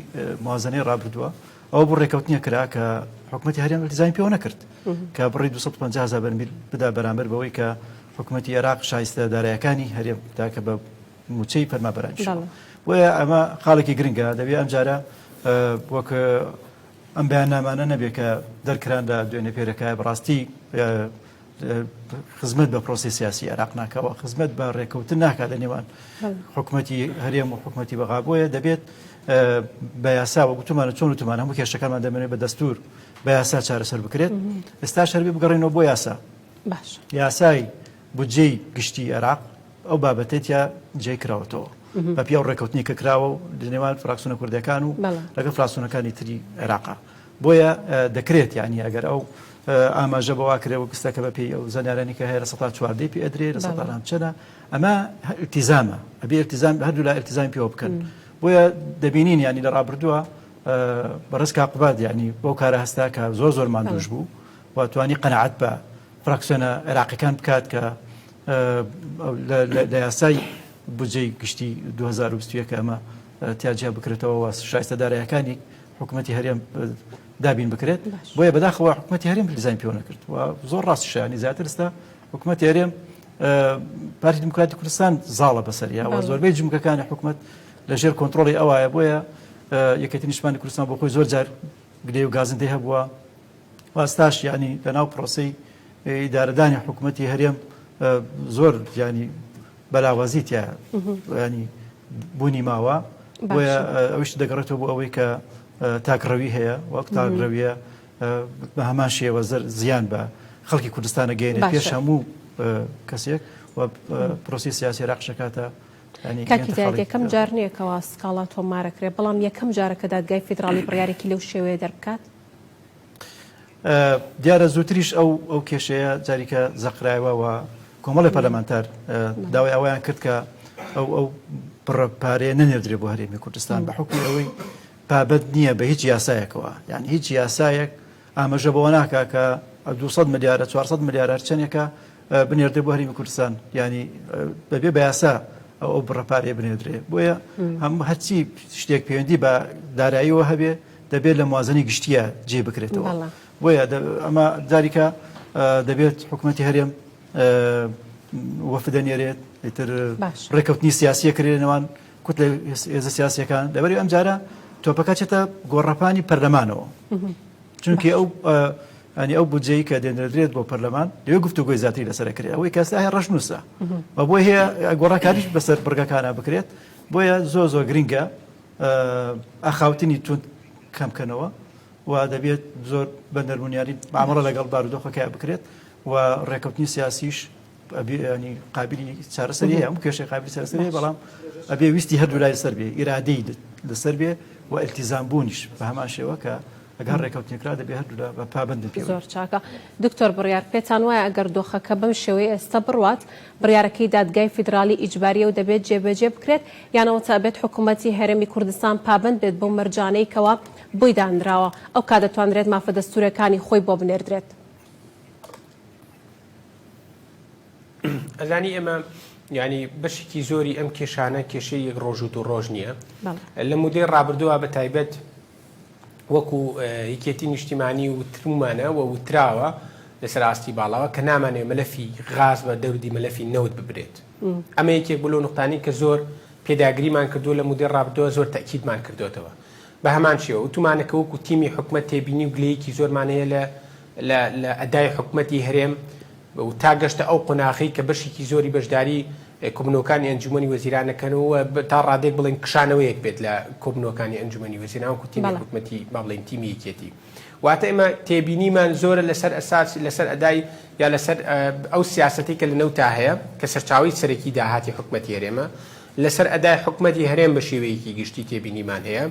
موازنەی ڕابردووە ئەوە بۆ ڕێکەوتنیە کرا کە حکومەتی هەرێم التزامی پێوە نەکرد کە بڕی 250 هەزار بەرمیل بدا بەرامبەر بەوەی کە حکومەتی عێراق شایستە دارایەکانی هەرێم بدا کە بە موچەی فەرمانبەرانیش بۆیە ئەمە خاڵێکی گرنگە دەبێ ئەم جارە وەک ئەم بەیاننامانە نەبێ کە دەرکران لە دوێنێ پێرەکە بەڕاستی خزمەت بە پرۆسی سیاسی عێراق ناکەوە خزمەت بە ڕێککەوتن ناکات لە نێوان حکوومەتی هەرێم و حکوومەتی بەغا بۆیە دەبێت بە یاسا وە گوتومانە چۆن وتمان هەموو کێشەکانمان دەمێنێت بە دەستور بە یاسا چارەسەر بکرێت ئێستا شەربی بگەڕێنەوە بۆ یاسا باش یاسای بودجەی گشتی عێراق ئەو بابەتەی تیا جێ کراوەتەوە بە پێی ئەو ڕێککەوتنی کە کراوە و لە نێوان فراکسیۆنە کوردەکان و لەگەڵ فراکسیۆنەکانی تری عێراقا بۆیە دەکرێت یانی ئەگەر ئەو ئاماژە بەوا کرێ وەک ئێستا کە بەپێی ئەو زانیارانی کە هەیە لە سەتا چواردەی پێ ئەدرێ لە سەتا نام چەنە ئەمە التزامە ئەبێ التزام هەردوو لا التزامی پێوە بکەن بۆیە دەبینین ینی لە ڕابردووە بەڕێز کاک قوباد ینی بەو کارە هەستا کە زۆر زۆر ماندووش بوو و توانی قەناعەت بە فراکسیۆنە عێراقیەکان بکات کە لە یاسای بودجەی گشتی 2021 ئەمە تیا جیا بکرێتەوە و شایستە دارایەکانی حکوومەتی هەرێم دابین بکرێت بۆیە بەداخەوە حکوومەتی هەرێم دیزاین پێوە نەکرد و زۆر ڕاستی شایانی زیاتر ئستا حکوومەتی هەرێم پارتی دیموکراتی کوردستان زاڵە بەسەریا و زۆربەی جمکەکانی حکوومەت لەژێر کۆنتترۆلی ئەوایە بۆیە یەکێتی نیشتمانی کوردستان بۆ خۆی زۆر جار گلەی و گازندەی هەبووە واستاش ینی لەناو پرۆسی ئیدارەدانی حکوومەتی هەرێم زۆر ینی بەلاوازی تیا ینی بوونی ماوە بۆیە ئەوش دەگەڕێتەوە بۆ ئەوەی کە تاکڕەوی هەیە وەک تاکڕەویە بە هەمان شێوە زیان بە خەڵکی کوردستانە گەێنێت پێش هەموو کەسێک و پرۆسی سیاسی عێراقشەکاتە کاک هیدایەت یەکەم جار نییە کەوا سکاڵا تۆمارەکرێت بەڵام یەکەم جارە کە دادگای فیدراڵی بڕیارێکی لەو شێوەیە دەربکات؟ دیارە زووتریش ئەو ئەو کێشەیە جاریکە زەقرایەوە و کۆمەڵی پەرلەمانتار داوای ئەوەیان کرد کە ئەو ئەو بڕە پارەیە نەنێردرێ بۆ هەرێمی کوردستان بە حکومی ئەوەی پابەند نییە بە هیچ یاسایەکەوە یان هیچ یاسایەک ئاماژە بەوە ناکا کە 200 ملیارە 400 ملیار هەرچەندێکە بنێردرێ بۆ هەرێمی کوردستان ینی بەبێ بە یاسا ئەو بڕە پارەیە بنێردرێ بۆیە هەموو هەرچی شتێک پەیوەندی بە داراییەوە هەبێ دەبێت لە موازنەی گشتیە جێ بکرێتەوە بۆیە ئەمە جاریکە دەبێت حکوومەتی هەرێم وەفدە نێرێت ئیتر ڕێککەوتنی سیاسیە کرێ نێوان کوت لە هێزە سیاسیەکان لەبەری ئەم جارە تۆپەکە چێتە گۆڕەپانی پەرلەمانەوە چونکی ئەو. ینی ئەو بودجەی کە دێنرێت بۆ پەرلەمان لەوێ گفتوگۆی زیاتری لەسەر کرێت ئەوەی کە ئێستا هەیە ڕەشنووسە و بۆی هەیە گۆڕانکاریش بەسەر بڕگەکانە بکرێت بۆیە زۆر زۆر گرنگە ئاخاوتنی توند کەمکەنەوە و دەبێت زۆر بە نەرمونیانی مامەڵە لەگەڵ بارودۆخەکە بکرێت و ڕێکەوتنی سیاسیش ینی قابلی چارەسەری هەیە ئەم کێشەی قابلی چارەسەری هەیە بەڵام ئەبێ ویستی هەردوو لای لەسەر بێ ئیرادەی لەسەر بێ و ئیلتیزام بوونیش بە هەمان شێوە کە ئەگەر ڕێکەوتنێک کرا دەبێ هەردوولا بە پابەند بن پێوەی. زۆر چاکە دکتۆر بڕیار پێتان وایە ئەگەر دۆخەکە بەم شێوەیە ئێستا بڕوات بڕیارەکەی دادگای فیدراڵی ئیجباریە و دەبێت جێبەجێ بکرێت یان ئەوەتا ئەبێت حکومەتی هەرێمی کوردستان پابەند بێت بەو مەرجانەی کەوا بۆی دانراوە ئەوکات دەتوانرێت مافە دەستورەکانی خۆی بۆ بنێردرێت؟ ئەزانی ئێمە ینی بەشێکی زۆری ئەم کێشانە کێشەی یەک ڕۆژ و دوو ڕۆژ نییە لە مودەی ڕابردووە بە تایبەت وەکو یەکێتی نیشتیمانی و ترمانە و وتراوە لەسەر ئاستی باڵاوە کە نامانێ مەلەفی غاز بە دەوردی مەلەفی نەوت ببرێت ئەمە یەکێک بلو نقطانی کە زۆر پێداگریمان کردو لە مودێ ڕابردووە زۆر تەکیدمان کردوێتەوە بە هەمان شێوە وتومانە کە وەکو تیمی حکومەت تێبینی و گلەیەکی زۆرمان هەیە لە لە لە ئەدای حکومەتی هەرێم و تا گەشتە ئەو قۆناغەی کە بەشێکی زۆری بەشداری کۆبوونەوەکانی ئەنجومەنی وەزیران نەکەن و تا ڕادەیەک بڵێن کشانەوەیەک بێت لە کۆبوونەوەکانی ئەنجومەنی وەزیران وەکو تیمی حکومەتی با بڵێین تیمی یەکێتی واتە ئێمە تێبینیمان زۆرە لەسەر ئەساس لەسەر ئەدای یا لەسەر ئەو سیاسەتی کە لە نەوتا هەیە کە سەرچاوەی سەرەکی داهاتی حکومەتی هەرێمە لەسەر ئەدای حکومەتی هەرێم بە شێوەیەکی گشتی تێبینیمان هەیە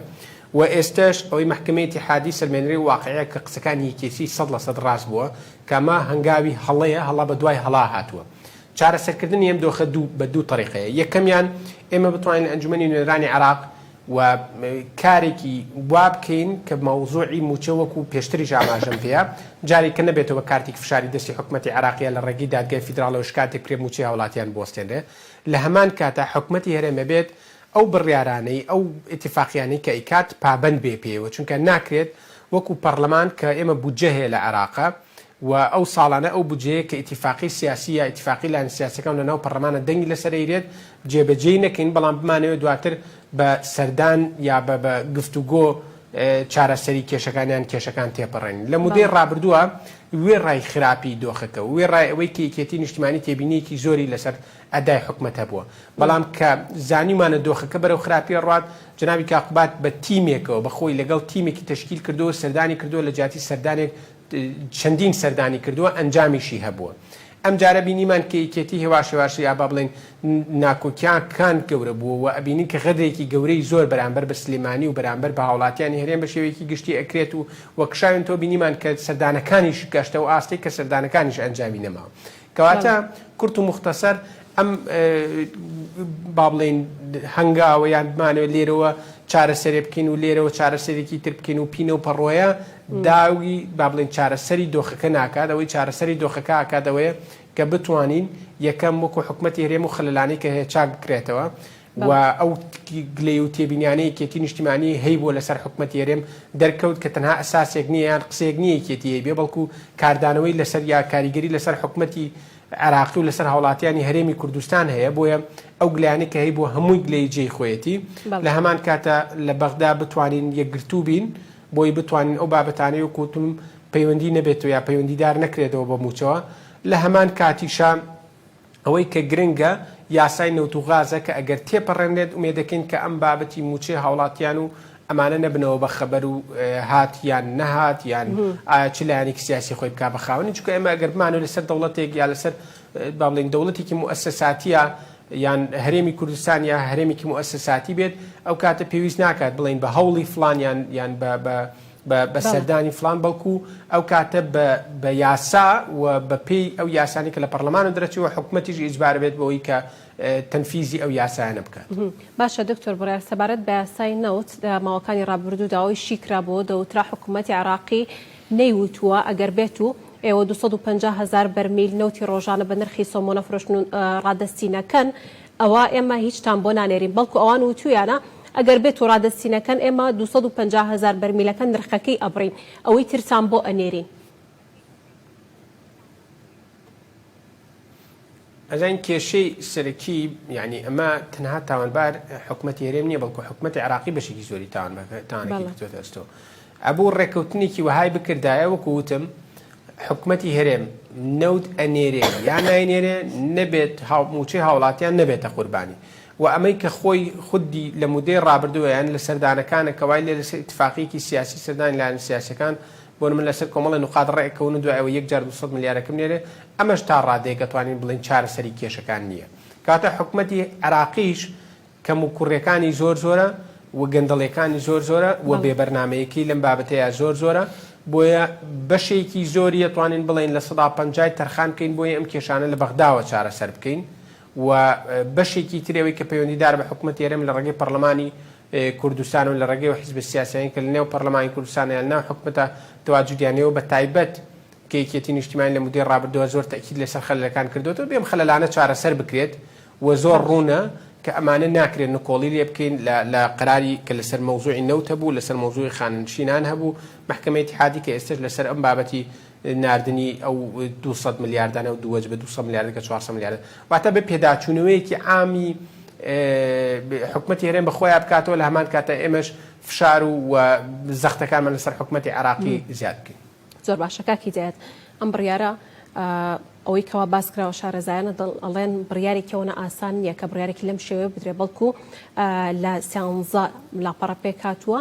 و ئێستەش ئەوەی مەحکەمەی ئیتیحادی سەلمێنەری واقعیە کە قسەکانی یەکێتی 100% ڕاست بووە کە ئەمە هەنگاوی هەڵەیە هەڵا بە دوای هەڵا هاتووە. چارەسەرکردنی ئەم دۆخە دوو بە دوو تەریقەیە یەکەمیان ئێمە بتوانین لە ئەنجومەنی نوێنەرانی عێراق و کارێکی وا بکەین کە مەوزوعی مووچە وەکو پێشتریش ئاماژەم پێیە جارێک کە نەبێتەوە کارتێکی فشاری دەستی حکومەتی عێراقیە لە ڕێگەی دادگای فیدراڵەوە شکاتێک بکرێت مووچەی هاوڵاتیان بوەستێنرێ لە هەمان کاتا حکومەتی هەرێم ئەبێت ئەو بڕیارانەی ئەو ئیتیفاقیانەی کە ئەیکات پابەند بێ پێیەوە چونکە ناکرێت وەکو پەڕلەمان کە ئێمە بودجە هەیە لە عێراقا و ئەو ساڵانە ئەو بودجەیە کە ئیتیفاقی سیاسی یا ئیتیفاقی لایەنە سیاسیەکان لە ناو پەڕلەمانە دەنگی لەسەر ئەیرێت جێبەجێی نەکەین بەڵام بمانەوێت دواتر بە سەردان یا بە بە گفتوگۆ چارەسەری کێشەکان یان کێشەکان تێپەڕێنین لە مودەی ڕابردووە وێڕای خراپی دۆخەکە و وێڕای ئەوەی کە یەکێتی نیشتیمانی تێبینیەکی زۆری لەسەر ئەدای حکومەت هەبووە بەڵام کە زانیومانە دۆخەکە بەرەو خراپی ئەڕوات جەنابی کاک قوباد بە تیمێکەوە بە خۆی لەگەڵ تیمێکی تەشکیل کردووە سەردانی کردووە لە جیاتی سەردانێک چەندین سەردانی کردووە ئەنجامیشی هەبووە. ئەمجارە بینیمان کە یەکێتی هێواش هێواش یا با بڵێین ناکۆکیاکان گەورە بووە و ئەبینین کە غەدرێکی گەورەی زۆر بەرامبەر بە سلێمانی و بەرامبەر بە هاوڵاتیانی هەرێم بە شێوەیەکی گشتی ئەکرێت و وە کشاوێنتەوە بینیمان کە سەردانەکانیش گەشتە ئەو ئاستەی کە سەردانەکانیش ئەنجامی نەماوە. کەواتە کورت و موختەسەر ئەم با بڵێین هەنگاوە یان بمانەوێت لێرەوە چارەسەرێ بکەین و لێرەوە چارەسەرێکی تر بکەین و پینە و پەڕۆیە داوی با بڵێین چارەسەری دۆخەکە ناکات ئەوەی چارەسەری دۆخەکە ئەکات ئەوەیە کە بتوانین یەکەم وەکو حکومەتی هەرێم و خەلەلانەی کە هەیە چاک بکرێتەوە و ئەو گلەیی و تێبینیانەی یەکێتی نیشتیمانی هەیبووە لەسەر حکومەتی هەرێم دەرکەوت کە تەنها ئەساسێک نییە یان قسەیەک نییە یەکێتی هەیبێ بەڵکو کاردانەوەی لەسەر یا کاریگەری لەسەر حکومەتی عێراقی و لەسەر هاوڵاتیانی هەرێمی کوردستان هەیە بۆیە ئەو گلەیانەی کە هەیبووە هەمووی گلەیی جێی خۆیەتی لە هەمان کاتە لە بەغدا بتوانین یەکگرتوو بین بۆی بتوانین ئەو بابەتانەی وەکو وتم پەیوەندی نەبێتەوە یا پەیوەندیدار نەکرێتەوە بە مووچەوە لە هەمان کاتیشا ئەوەی کە گرنگە یاسای نەوت و غازە کە ئەگەر تێپەڕێنرێت ئومێدەکەین کە ئەم بابەتی مووچەی هاوڵاتیان و ئەمانە نەبنەوە بە خەبەر و هات یان نەهات یان ئایا چ لایەنێکی سیاسی خۆی بکا بە خاوەنی چونکە ئێمە ئەگەر بمانەوێت لەسەر دەوڵەتێک یا لەسەر با بڵێین دەوڵەتێکی موئەسەساتیە یان هەرێمی کوردستان یا هەرێمێکی موئەسەساتی بێت ئەو کاتە پێویست ناکات بڵێین بە هەوڵی فڵان یان یان بە بە بە سەردانی فڵان بەڵکو ئەو کاتە بە بە یاسا و بە پێی ئەو یاسانەی کە لە پەڕلەمانەوە دەرەچێ و حکومەتیش ئیجبار بێت بەوەی کە تەنفیزی ئەو یاسایانە بکات. باشە دکتۆر بڕیار سەبارەت بە یاسای نەوت لە ماوەکانی ڕابردوودا ئەوەی شی کرابۆوە دەوترا حکومەتی عێراقی نەیوتووە ئەگەر بێت و ئێوە 250 هەزار بەرمیل نەوتی ڕۆژانە بە نرخی سۆمۆ نەفرۆشن و ڕادەستی نەکەن ئەوا ئێمە هیچتان بۆ نانێرین بەڵکو ئەوان وتویانە ئەگەر بێت و ڕادەستی نەکەن ئێمە 250 هەزار بەرمیلەکە نرخەکەی ئەبڕین ئەوەی ترتان بۆ ئەنێرین. ئەزانین کێشەی سەرەکی یانی ئەمە تەنها تاوانبار حکومەتی هەرێم نییە بەڵکو حکومەتی عێراقی بەشێکی زۆری تاوانەکەی گرتووەتە ئەستۆ ئەبوو ڕێککەوتنێکی وەهای بکردایە وەکو وتم. حکومەتی هەرێم نەوت ئەنێرێ یا ناینێرێ نەبێت مووچەی هاوڵاتیان نەبێتە قوربانی و ئەمەی کە خۆی خودی لە مودەی ڕابردووە یان لە سەردانەکانە کە وای لێ لەسەر ئیتفاقیەکی سیاسی سەردانی لایەنە سیاسیەکان بۆ نمونە لەسەر کۆمەڵێ نوقات ڕێککەون و دوای ئەوە یەک جار 200 ملیارەکە بنێرێ ئەمەش تا ڕادەیەک ئەتوانین بڵێین چارەسەری کێشەکان نییە کەواتە حکومەتی عێراقیش کەموکوڕیەکانی زۆر زۆرە و گەندەڵیەکانی زۆر زۆرە و بێ بەرنامەیەکەی لەم بابەتەیا زۆر زۆرە بۆیە بەشێکی زۆری ئەتوانین بڵێین لە سەدا پەنجای تەرخان بکەین بۆیە ئەم کێشانە لە بەغداوە چارەسەر بکەین و بەشێکی تری ئەوەی کە پەیوەندیدارە بە حکومەتی هەرێم لە ڕێگەی پەڕلەمانی کوردستان و لە ڕێگەی حیزبە سیاسیانی کە لە نێو پەڕلەمانی کوردستان یان ناو حکومەتە تەواجودیان هەیە و بە تایبەت کە یەکێتی نیشتیمانی لە مودەی ڕابردووە زۆر تەئکید لەسەر خەلەلەکان کردۆتەوە بێ ئەم خەلەلانە چارەسەر بکرێت و زۆر ڕوونە کە ئەمانە ناکرێت نکۆڵی لێ بکەین لە لە قەراری کە لەسەر مەوزوعی نەوت هەبوو لەسەر مەوزوعی خانەنشینان هەبوو مەحکەمەی ئیتیحادی کە ئێستەش لەسەر ئەم بابەتی ناردنی ئەو 200 ملیاردانە و دوو وەجبە 200 ملیاردە کە 400 ملیاردە واتە بە پێداچوونەوەیەکی عامی حکومەتی هەرێم بە خۆیان بکاتەوە لە هەمان کاتە ئێمەش فشار و زەختەکانمان لەسەر حکومەتی عێراقی زیاد بکەین. زۆر باشە کاک هیدایەت ئەم بڕیارە ئەوەی کەوا باس کراوە شارەزایانە دڵ ئەڵێن بڕیارێکی ئەوەنە ئاسان نییە کە بڕیارێکی لەم شێوەیە بدرێ بەڵکو لە سیانزە لاپەڕە پێک هاتووە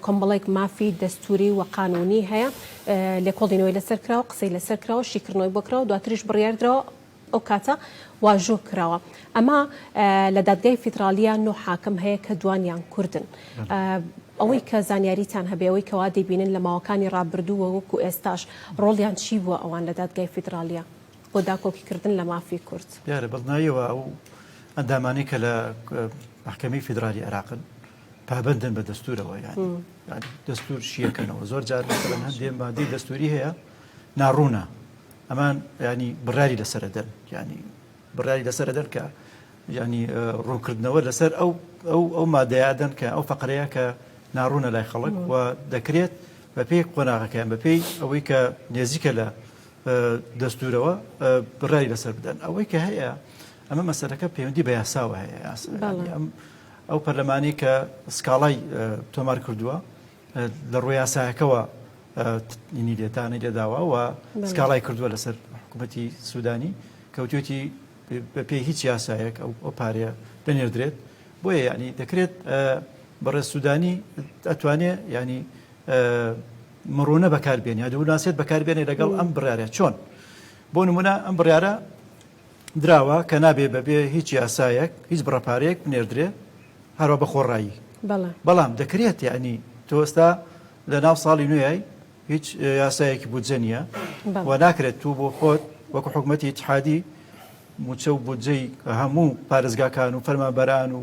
کۆمەڵێک مافی دەستوری و قانونی هەیە لێکۆڵینەوەی لەسەر کراوە قسەی لەسەر کراوە شیکردنەوەی بۆ کراوە دواتریش بڕیار دراوە ئەو کاتە واژۆ کراوە. ئەمە لە دادگای فیدراڵییە نۆ حاکم هەیە کە دوانیان کوردن. ئەوەی کە زانیاریتان هەبێ، ئەوەی کەوا دەیبینن لە ماوەکانی ڕابردوو و وەکو ئێستاش ڕۆڵیان چی بووە ئەوان لە دادگای فیدراڵییە بۆ داکۆکیکردن لە مافی کورد؟ دیارە بەدڵنیاییەوە ئەو ئەندامانەی کە لە مەحکەمەی فیدرالی عێراقن پابەندن بە دەستوورەوە یانی دەستوور شیەکەنەوە زۆر جار مەسەلەن هەندێ مادەی دەستووری هەیە ناڕوونە ئەمان ینی بڕیاری لەسەر دەن ینی بڕیاری لەسەر دەن کە ینی ڕوونکردنەوە لەسەر ئەو ئەو ئەو مادەیە دەن کە ئەو فقرەیە کە ناڕوونە لای خەڵک و دەکرێت بەپێی قۆناغەکەیان بەپێی ئەوەی کە نێزیکە لە دەستورەوە بڕیاری لەسەر بدەن ئەوەی کە هەیە ئەمە مەسەرەکە پەیوەندی بە یاساوە هەیە یاسا ئەم ئەو پەرلەمانی کە سکاڵای تۆمار کردووە لە ڕووی یاسایەکەوە ینی لێتانەی لێداوە و سکاڵای کردووە لەسەر حکوومەتی سوودانی کەوتێتی بەپێی هیچ یاسایەک ئەو ئەو پارەیە بنێردرێت بۆیە ینی دەکرێت بەڕێز سوودانی ئەتوانێ ینی مڕونە بەکاربێن یا دووناسێت بەکاربێنێ لەگەڵ ئەم بڕارە چۆن بۆ نمونە ئەم بڕیارە دراوە کە نابێ بەبێ هیچ یاسایەک هیچ بڕە پارەیەک بنێردرێ هەروا بە خۆڕایی بەڵام دەکرێت یعنی تۆ ئێستا لە ناو ساڵی نوێی هیچ یاسایەکی بودجە نییە و ناکرێت تو بۆ خۆت وەکو حکوومەتی ئیتحادی موچە و بودجەی هەموو پارێزگاکان و فەرمانبەران و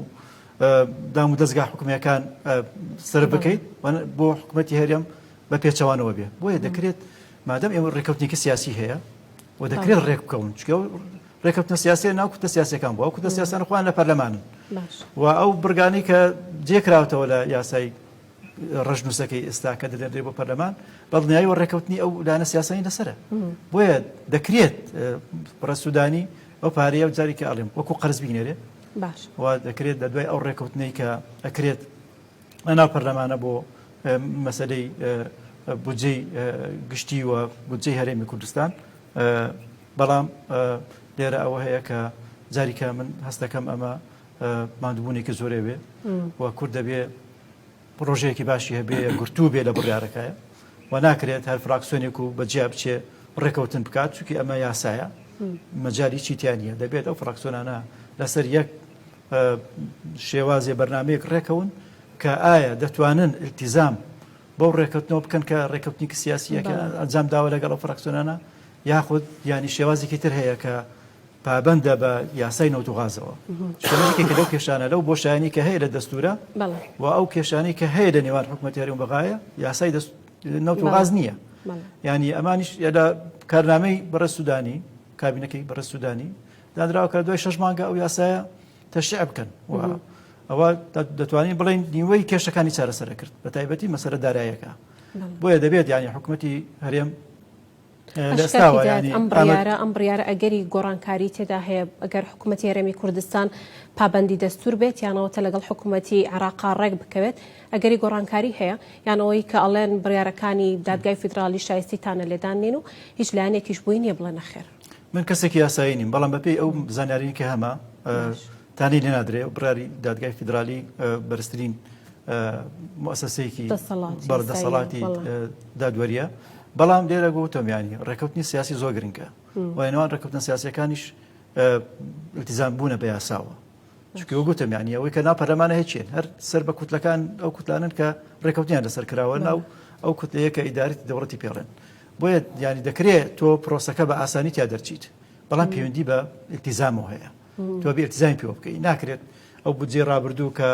دام و دەستگا حکومیەکان سەر بکەیت بۆ حکوومەتی هەرێم بە پێچەوانەوە بێ بۆیە دەکرێت مادەم ئێوە ڕێککەوتنێکی سیاسی هەیە و دەکرێت ڕێک بکەون چکە ڕێککەوتنە سیاسیە ناو کوتە سیاسەکان بوو ئەو کوتە سیاسانە خۆیان لە پەرلەمانن و ئەو بڕگانەی کە جێکراوەتەوە لە یاسای ڕژنووسەکەی ئێستا کە دەدەنرێ بۆ پەرلەمان بەڵنیایی و ڕێککەوتنی ئەو لایەنە سیاسانی لەسرە بۆیە دەکرێت بڕە سوودانی ئەو پارەیە و جارێکی ئەڵێم وەکو قەرز بینێرێ باش و دەکرێت لە دوای ئەو ڕێککەوتنەی کە ئەکرێت لەناو پەرلەمانە بۆ مەسەلەی بودجەی گشتی و بودجەی هەرێمی کوردستان بەڵام لێرە ئەوە هەیە کە جاریکە من هەستەکەم ئەمە ماندووبوونێکی زۆرێ بێ و کورد دەبێ پرۆژەیەکی باشی هەبێ گرتوو بێ لە بڕیارەکەیە و ناکرێت هەر فراکسیۆنێک و بەجیا بچێ ڕێکەوتن بکات چونکی ئەمە یاسایە مەجای چیتیان نیە دەبێت ئەو فراکسیۆنانە لەسەر یەک شێوازێ بەرنمەیەک ڕێکەون کە ئایا دەتوانن التیزام بەو ڕێکەوتنەوە بکەن کە ڕێکەوتنێکی سیاسیەکە ئەنجام داوە لەگەڵ ئەو فراکسیۆنانە یاخود ینی شێوازێکی تر هەیە کە پابەندە بە یاسای نەوت و غازەوە یەکێکە لەو کێشانە لەو بۆشایانی کە هەیە لە دەستورە و ئەو کێشانی کە هەیە لە نێوان حکوومەتی هەرێم بەغایە یاسای نەوت و غاز نییە ینی ئەمانیش لە کارنامەی بەڕێز سوودانی کابینەکەی بەڕێز سوودانی دانراوە کە دوای شش مانگە ئەو یاسایە تەشریع بکەن و ئەوە دەتوانین بڵێن نیوەی کێشەکانی چارەسەر کرد بە تایبەتی مەسەرە دارایەکە بۆیە دەبێت ینی حکوومەتی هەرێم. لەستاوە یانی ئەم بڕیارە ئەم بڕیارە ئەگەری گۆڕانکاری تێدا هەیە ئەگەر حکوومەتی هەرێمی کوردستان پابەندی دەستور بێت یانەوەتە لەگەڵ حکوومەتی عێراقا ڕێک بکەوێت ئەگەری گۆڕانکاری هەیە یان ئەوەی کە ئەڵێن بڕیارەکانی دادگای فیدراڵی شایستی تانە لێدان نین و هیچ لایەنێکیش بۆی نییە بڵێ نەخێر. من کەسێکی یاسایی نیم بەڵام بەپێی ئەو زانیاریی کە هەمە تانەی لێ نادرێ و بڕیاری دادگای فیدرالی بەرزترین موسسەیەکی بەڵێ دەسەڵاتی دادوەریە بەڵام لێرە گوتم ینی ڕێککەوتنی سیاسی زۆر گرنگە و نێوان ڕێککەوتنە سیاسەکانیش التزام بوونە بە یاساوە چونکە گوتم یانی ئەوەی کە ناو پەرلەمانە هیچین هەر سەر بە کوتلەکان ئەو کوتلانن کە ڕێککەوتیان لەسەر کراوە ناو ئەو کوتلەیە کە ئیدارەتی دەوڵەتی پێڵێن بۆیە ینی دەکرێت تۆ پرۆسەکە بە ئاسانی تیا دەرچیت بەڵام پەیوەندی بە التزامەوە هەیە تۆ بێ التزامی پێوە بکەی ناکرێت ئەو بودجەی ڕابردوو کە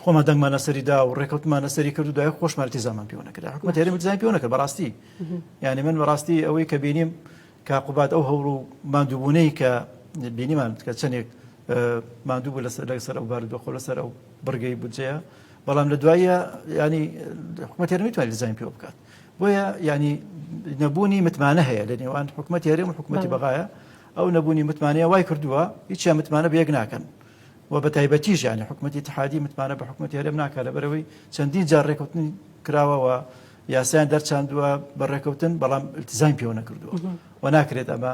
خۆمان دەنگمان لەسەری دا و ڕێکەوتمان لەسەری کرد و دوای خۆشمان التزامان پێوە نەکرد حکومەت هەرێم التزامی پێوە نەکرد بەڕاستی یعنی من بەڕاستی ئەوەی کە بینیم کاک قوباد ئەو هەوڵ و ماندووبوونەی کە بینیمان کە چەندێک ماندوو بوو لەسەر لەسەر ئەو بارودۆخە لەسەر ئەو بڕگەی بودجەیە بەڵام لە دوایە ینی حکوومەت هەرێم نەیتوانی التزامی پێوە بکات بۆیە ینی نەبوونی متمانە هەیە لە نێوان حکوومەتی هەرێم و حکوومەتی بەغایە ئەو نەبوونی متمانەیە وای کردووە هیچیان متمانە بە یەک ناکەن و بە تایبەتیش یانی حکوومەتی اتحادی متمانە بە حکوومەتی هەرێم ناکات لەبەرەوەی چەندین جار ڕێکوتنی کراوەوە یاسایان دەرچاندووە بە ڕێکەوتن بەڵام التزامی پێوە نەکردووە و ناکرێت ئەمە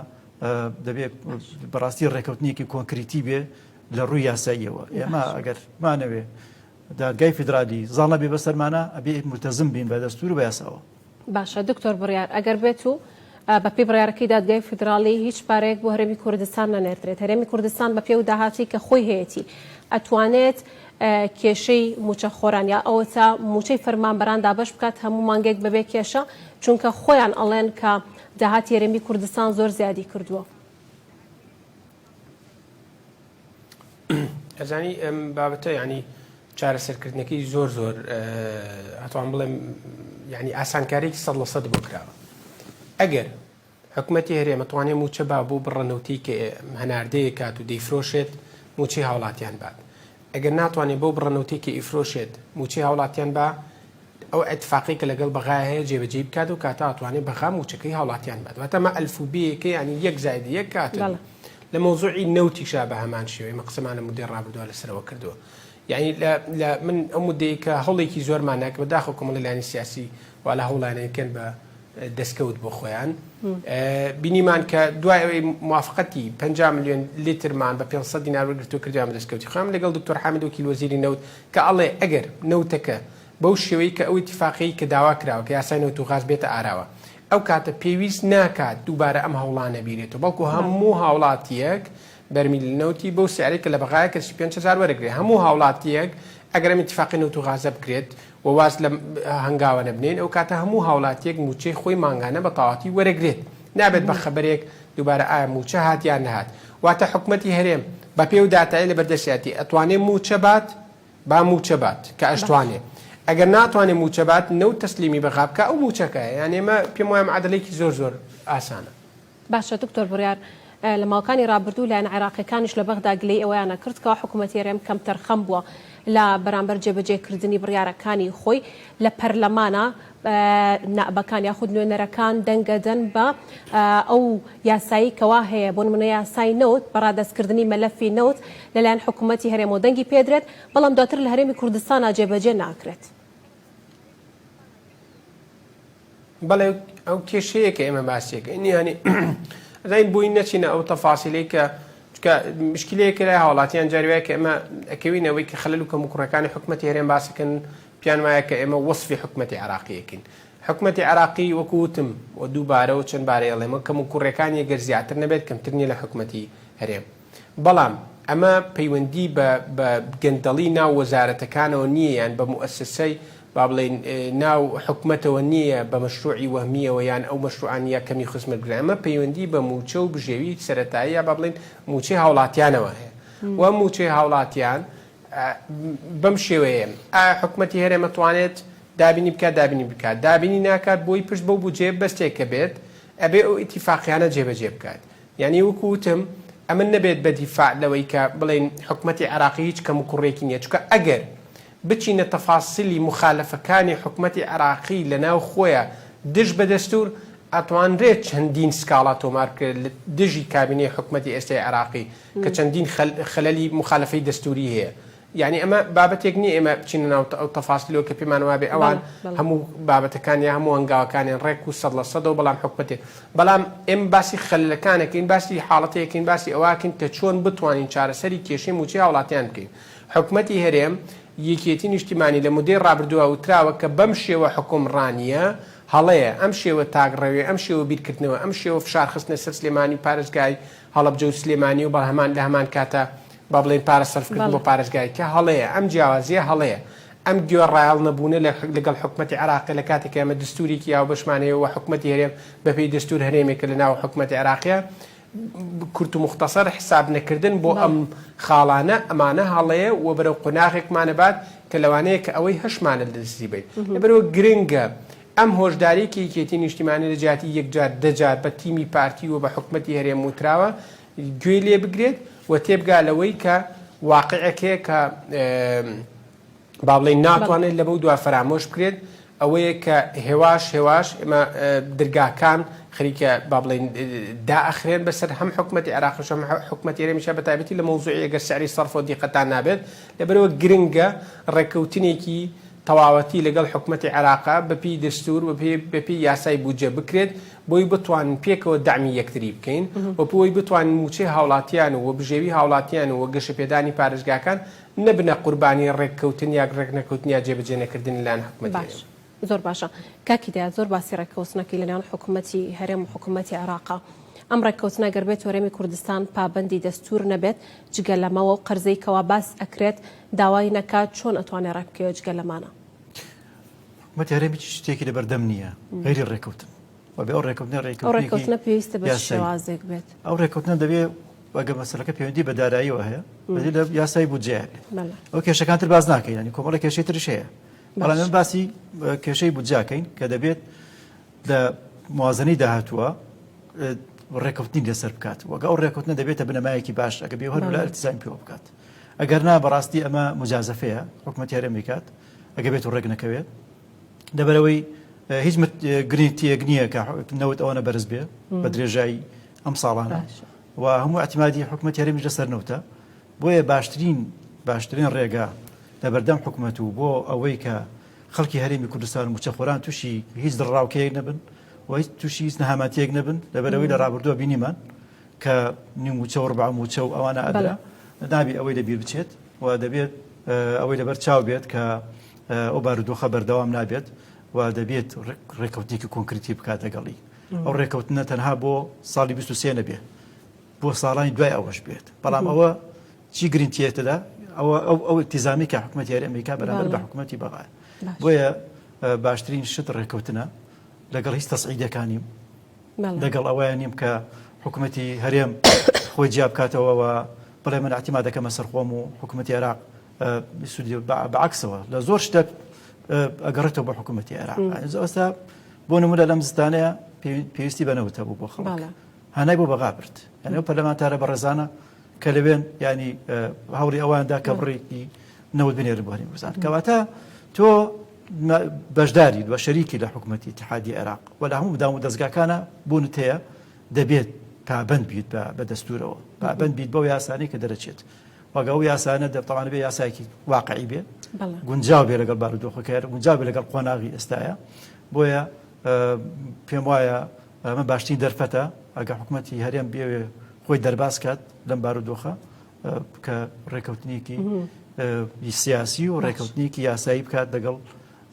دەبێت بەڕاستی ڕێکەوتنێکی کۆنکریتی بێ لە ڕووی یاساییەوە ئێمە ئەگەر مانەوێ دادگای فیدرالی زاڵ نەبێ بەسەرمانە ئەبێ ملتەزم بین بە دەستور و بە یاساوە. باشە دکتۆر بڕیار ئەگەر بێت و بەپێی بڕیارەکەی دادگای فیدراڵی هیچ پارەیەک بۆ هەرێمی کوردستان نەنێردرێت هەرێمی کوردستان بەپێی ئەو داهاتەی کە خۆی هەیەتی ئەتوانێت کێشەی موچەخۆران یا ئەوەتا موچەی فەرمانبەران دابەش بکات هەموو مانگێک بەبێ کێشە چونکە خۆیان ئەڵێن کە داهاتی هەرێمی کوردستان زۆر زیادی کردووە. ئەزانی ئەم بابەتە یعنی چارەسەرکردنەکەی زۆر زۆر ئەتوان بڵێم یعنی ئاسانکاریی سەد لە سەد بۆ کراوە ئەگەر حکومەتی هەرێم ئەتوانێ مووچە با بۆ بڕە نەوتەی کە هەناردەیە کات و دەیفرۆشێت مووچەی هاوڵاتیان بات ئەگەر ناتوانێت بەو بڕە نەوتەی کە ئیفرۆشێت مووچەی هاوڵاتیان با ئەو ئیتفاقەی کە لەگەڵ بەغا هەیە جێبەجێی بکات و کاتە ئەتوانێت بەغا مووچەکەی هاوڵاتیان بات واتە ئەمە ئەلف و بێیەکە یانی یەک زائید یەک کاتە دوو لە مەوزوعی نەوتیشا بە هەمان شێوە ئێمە قسەمان لە مودەی ڕابردووە لەسەرەوە کردووە یعنی لە لە من ئەو مودەی کە هەوڵێکی زۆرمان ناکە بەداخەوە کۆمەڵی لایەنی سیاسی وا لە هەوڵانەکەن بە دەستکەوت بۆ خۆیان بینیمان کە دوای ئەوەی موافقەتی 50 ملیۆن لیترمان بە 500 دینار وەرگرتووە کردیان بە دەستکەوتی خۆیان لەگەڵ دکتۆر حامد وەکیل وەزیری نەوت کە ئەڵێ ئەگەر نەوتەکە بەو شێوەی کە ئەو ئیتیفاقیەی کە داوا کراوە کە یاسای نەوت و غاز بێتە ئاراوە ئەو کاتە پێویست ناکات دووبارە ئەم هەوڵانە بیرێتەوە بەڵکو هەموو هاوڵاتیەک بەرمیل نەوتی بەو سعرەی کە لە بەغایە کە 35 هەزار وەرەگرێ هەموو هاوڵاتیەک ئەگەر ئەم ئیتیفاقی نەوت و غازە بکرێت و واز لەم هەنگاوە نەبنێین ئەو کاتە هەموو هاوڵاتیەک مووچەی خۆی مانگانە بە تەواوەتی وەرەگرێت نابێت بە خەبەرێک دووبارە ئایا مووچە هات یان نەهات واتە حکومەتی هەرێم بە پێ و داتای لە بەردەستیاتی ئەتوانێ مووچە بات با مووچە بات کە ئەشتوانێ ئەگەر ناتوانێ مووچە بات نەوت تەسلیمی بەغا بکا ئەو مووچەکە یان ئێمە پێم وایە معادلەیەکی زۆر زۆر ئاسانە. باشە دکتۆر بڕیار، لە ماوەکانی ڕابردوو لایەنە عێراقیەکانیش لە بەغدا گلەیی ئەوەیان ئەکرد کەوا حکومەتی هەرێم کەمتەرخەم بووە لە بەرامبەر جێبەجێ کردنی بڕیارەکانی خۆی لە پەرلەمانا نائبەکان یاخود نوێنەرەکان دەنگەدەن بە ئەو یاسایی کەوا هەیە بۆ نمونە یاسای نەوت بە ڕادەستکردنی مەلەفی نەوت لەلایەن حکومەتی هەرێمەوە دەنگی پێدرێت بەڵام دواتر لە هەرێمی کوردستانا جێبەجێ ناکرێت. بەڵێ ئەو کێشەیە کە ئێمە باسیەکەین یانی ئەزانین بۆی نەچینە ئەو تەفاسیلەی کە چکە مشکلەیەکە لای هاوڵاتیان جاری وایە کە ئێمە ئەکەوینەوەی کە خەلەل و کەموکوڕەکانی حکومەتی هەرێم باسەکەن پیان وایە کە ئێمە وەسفی حکومەتی عێراقیەکەین حکومەتی عێراقی وەکو وتم و دووبارە و چەند بارە ئەڵێمە کەموکوڕیەکانی گەر زیاتر نەبێت کەمتر نییە لە حکومەتی هەرێم بەڵام ئەمە پەیوەندی بە بە گەندەڵی ناو وەزارەتەکانەوە نییە یان بە موئەسەسەی با بڵێین ناو حکومەتەوە نییە بە مەشروعی وەهمییەوە یان ئەو مەشروعانە یا کەمی خزمەتگوزاری ئەمە پەیوەندی بە مووچە و بژێوی سەرەتایی یا با بڵێین مووچەی هاوڵاتیانەوە هەیە و مووچەی هاوڵاتیان بەم شێوەیە ئایا حکومەتی هەرێم ئەتوانێت دابینی بکات دابینی بکات دابینی ناکات بۆی پشت بەو بودجەیە ببەستێت کە بێت ئەبێ ئەو ئیتیفاقیانە جێبەجێ بکات یانی وەکو وتم ئەمن نەبێت بە دیفاع لەوەی کە بڵێین حکومەتی عێراقی هیچ کەموکوڕیەکی نیە چونکە ئەگەر بچینە تەفاسیلی موخالەفەکانی حکومەتی عێراقی لە ناو خۆیا دژ بە دەستور. ئەتوانرێت چەندین سکاڵا تۆمار بکرێت لە دژی کابینەی حکومەتی ئێستای عێراقی کە چەندین خەلەلی موخالەفەی دەستوری هەیە. یانی ئەمە بابەتێک نییە ئێمە بچینە ناو ئەو تەفاسیلەوە کە پێمان وابێ ئەوان هەموو بابەتەکان یا هەموو هەنگاوەکانیان ڕێک و سەد لە سەدەوە بەڵام حکومەتێک بەڵام ئێمە باسی خەلەکانەکەین باسی حاڵەتێکین باسی ئەوەکەین کە چۆن بتوانین چارەسەری کێشەی مووچەی هاوڵاتیان بکەین حکومەتی هەرێم یەکێتی نیشتیمانی لە مودەی ڕابردووە وتراوە کە بەم شێوە حوکمڕانییە هەڵەیە، ئەم شێوە تاکڕەویە، ئەم شێوە بیرکردنەوە، ئەم شێوە فشار خستنە سەر سلێمانی و پارێزگای هەڵەبجە و سلێمانی و بەڵ لە هەمان کاتا با بڵێین پارە سەرفکردن بۆ پارێزگای کە هەڵەیە، ئەم جیاوازییە هەڵەیە. ئەم گوێڕایەڵ نەبوونە لە لەگەڵ حکومەتی عێراقی لە کاتێک کە ئێمە دەستوورێکی هاوبەشمان هەیە و حکومەتی هەرێم بەپێی دەستوور هەرێمێکە لە ناو حکومەتی عێراقیە، کورت و موختەسەر حساب نەکردن بۆ ئەم خاڵانە ئەمانە هەڵەیە و بەرەو قۆناغێکمان ئەبات کە لەوانەیە کە ئەوەی هەشمانە لە دەستی بەین. لەبەرئەوە گرنگە ئەم هۆشداریەی کە یەکێتی نیشتیمانی لە جیاتی یەک جار دە جار بە تیمی پارتی و بە حکومەتی هەرێم وتراوە گوێی لێ بگرێت و تێبگا لەوەی کە واقیعێک هەیە کە با بڵێین ناتوانێت لەمەو دوا فەرامۆش بکرێت ئەوەیە کە هێواش هێواش ئێمە درگاکان خەریکە با بڵێین دائەخرێن بەسەر هەم حکومەتی عێراقیش هەم حکومەتی هەرێمیشە بە تایبەتی لە مەوزوعی ئەگەر سعری سەرفەوە دیقەتان نابێت لەبەرئەوە گرنگە ڕێککەوتنێکی تەواوەتی لەگەڵ حکومەتی عێراقا بەپێی دەستور و بەپێی یاسای بودجە بکرێت بۆی بتوانین پێکەوە دەعمی یەکتری بکەین و بۆی بتوانین مووچەی هاوڵاتیان و بژێوی هاوڵاتیان و گەشەپێدانی پارێزگاکان نەبنە قوربانی ڕێککەوتن یا ڕێکنەکەوتن یا جێبەجێ نەکردنی لەلایەن حکومەتی باش هەرێم. زۆر باشە کاک هیدایەت زۆر باسی ڕێککەوتنەکەی لە نێوان حکومەتی هەرێم و حکومەتی عێراقا ئەم ڕێککەوتنە گەر بێت هەرێمی کوردستان پابەندی دەستور نەبێت جگە لەمەوە و قەرزەی کەوا باس ئەکرێت داوای نەکات چۆن ئەتوانێ ڕێکبکەوێت جگە لەمانە؟ حکومەتی هەرێم هیچ شتێکی لەبەردەم نییە غەیری ڕێککەوتن و بێ ئەو ڕێککەوتنە ئەو ڕێککەوتنە پێویستە بە چ شێوازێک بێت؟ ئەو ڕێککەوتنە دەبێ ئەگەر مەسەلەکە پەیوەندی بە داراییەوە هەیە دەبێ لە یاسای بودجەیە بێت ئەو کێشەکان تر باس ناکەین ینی کۆمەڵە کێشەی ترش هەیە بەڵام ئێمە باسی کێشەی بودجاکەین کە دەبێت لە موازنەی داهاتووە ڕێککەوتنی لەسەر بکات وەگە ئەو ڕێککەوتنە دەبێتە بنەمایەکی باش ئەگە بێ هەر لە التزام پێوە بکات ئەگەر نا بەڕاستی ئەمە مجازەفەیە حکومەتی هەرێم بکات ئەگە بێت و ڕێک نەکەوێت لەبەرئەوەی هیچ گرنتیەک نییە کە نەوت ئەوەنە بەرز بێ بە درێژایی ئەم ساڵانە و هەموو اعتمادی حکوومەت هەرێمیش لەسەر نەوتە بۆیە باشترین باشترین ڕێگا لە بەردەم حکوومەت و بۆ ئەوەی کە خەڵکی هەرێمی کوردستان و موچەخۆران تووشی هیچ دڵڕاوکەیەک نەبن و هیچ تووشی هیچ نەهامەتیەک نەبن لەبەرەوەی لە ڕابردووە بینیمان کە نیو موچە و ڕبع موچە و ئەوانە ئەدرا نابی ئەوەی لەبیر بچێت و دەبێت ئەوەی لەبەر چاو بێت کە ئەو بارودۆخە بەردەوام نابێت و دەبێت ڕێککەوتنێکی کۆنکریتی بکات لەگەڵی ئەو ڕێککەوتنە تەنها بۆ ساڵی 23 نەبێ بۆ ساڵانی دوای ئەوەش بێت بەڵام ئەوە چی گرنتیەتەدا ئەوە ئەو ئەو التزامی کە حکوومەتی هەر ئەمریکا بەرامبەر بە حکوومەتی بەغا بۆیە باشترین شت ڕێککەوتنە لەگەڵ هیچ تەسعیدەکانیم لەگەڵ ئەوەیان نیم کە حکوومەتی هەرێم خۆی جیا بکاتەوە و بڵێ من اعتماد دەکەمە سەر خۆم و حکوومەتی عێراق سوودی بەعکسەوە لە زۆر شتە ئەگەڕێتەوە بە حکوومەتی عێراق ئێستا بۆ نمونە لەم زستانەیە پێویستی بە نەوتە بوو بۆ خەڵک هانای بۆ بەغا برد یعنی ئەو پەرلەمانتارە بەڕێزانە کە لەوێن ینی هەوڵی ئەواندا کە بڕێکی نەوت بنێرن بۆ هەرێمی کوردستان کەواتە تۆ بەشداریت و شەریکی لە حکوومەتی اتحادی عێراق و لە هەموو دام و دەستگاکانە بوونت هەیە دەبێت پابند بیت بە دەستورەوە پابند بیت بەو یاسانەی کە دەرەچێت وەگە ئەو یاسانە دەتوانێت بێ یاسایەکی واقعی بێ گونجاو بێ لەگەڵ بارودۆخەکە گونجاو بێ لەگەڵ قۆناغی ئێستاە بۆیە پێم وایە ئەمە باشترین دەرفەتە ئەگە حکوومەتی هەرێم بێوێ خۆی دەرباز کات لەم بارودۆخە کە ڕێکەوتنێکی سیاسی و ڕێکەوتنێکی یاسایی بکات لەگەڵ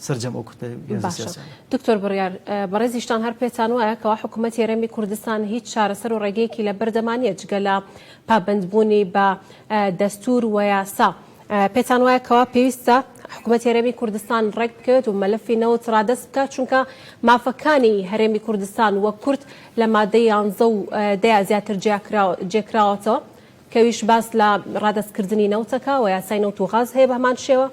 سەرجەم ئەو کوتلە هێزە سیاسیانە. دکتۆر بڕیار، بەڕێزیشتان هەر پێتان وایە کەوا حکوومەتی هەرێمی کوردستان هیچ چارەسەر و ڕێگەیەکی لە بەردەما نییە جگە لە پابەندبوونی بە دەستوور و یاسا؟ پێتان وایە کەوا پێویستە حکوومەتی هەرێمی کوردستان ڕێک بکەوێت و مەلەفی نەوت ڕادەست بکات چونکە مافەکانی هەرێمی کوردستان وەک کورد لە مادەی یانزە و دەیا زیاتر جێکراوەتەوە کەویش باس لە ڕادەستکردنی نەوتەکە و یاسای نەوت و غاز هەیە بە هەمان شێوە؟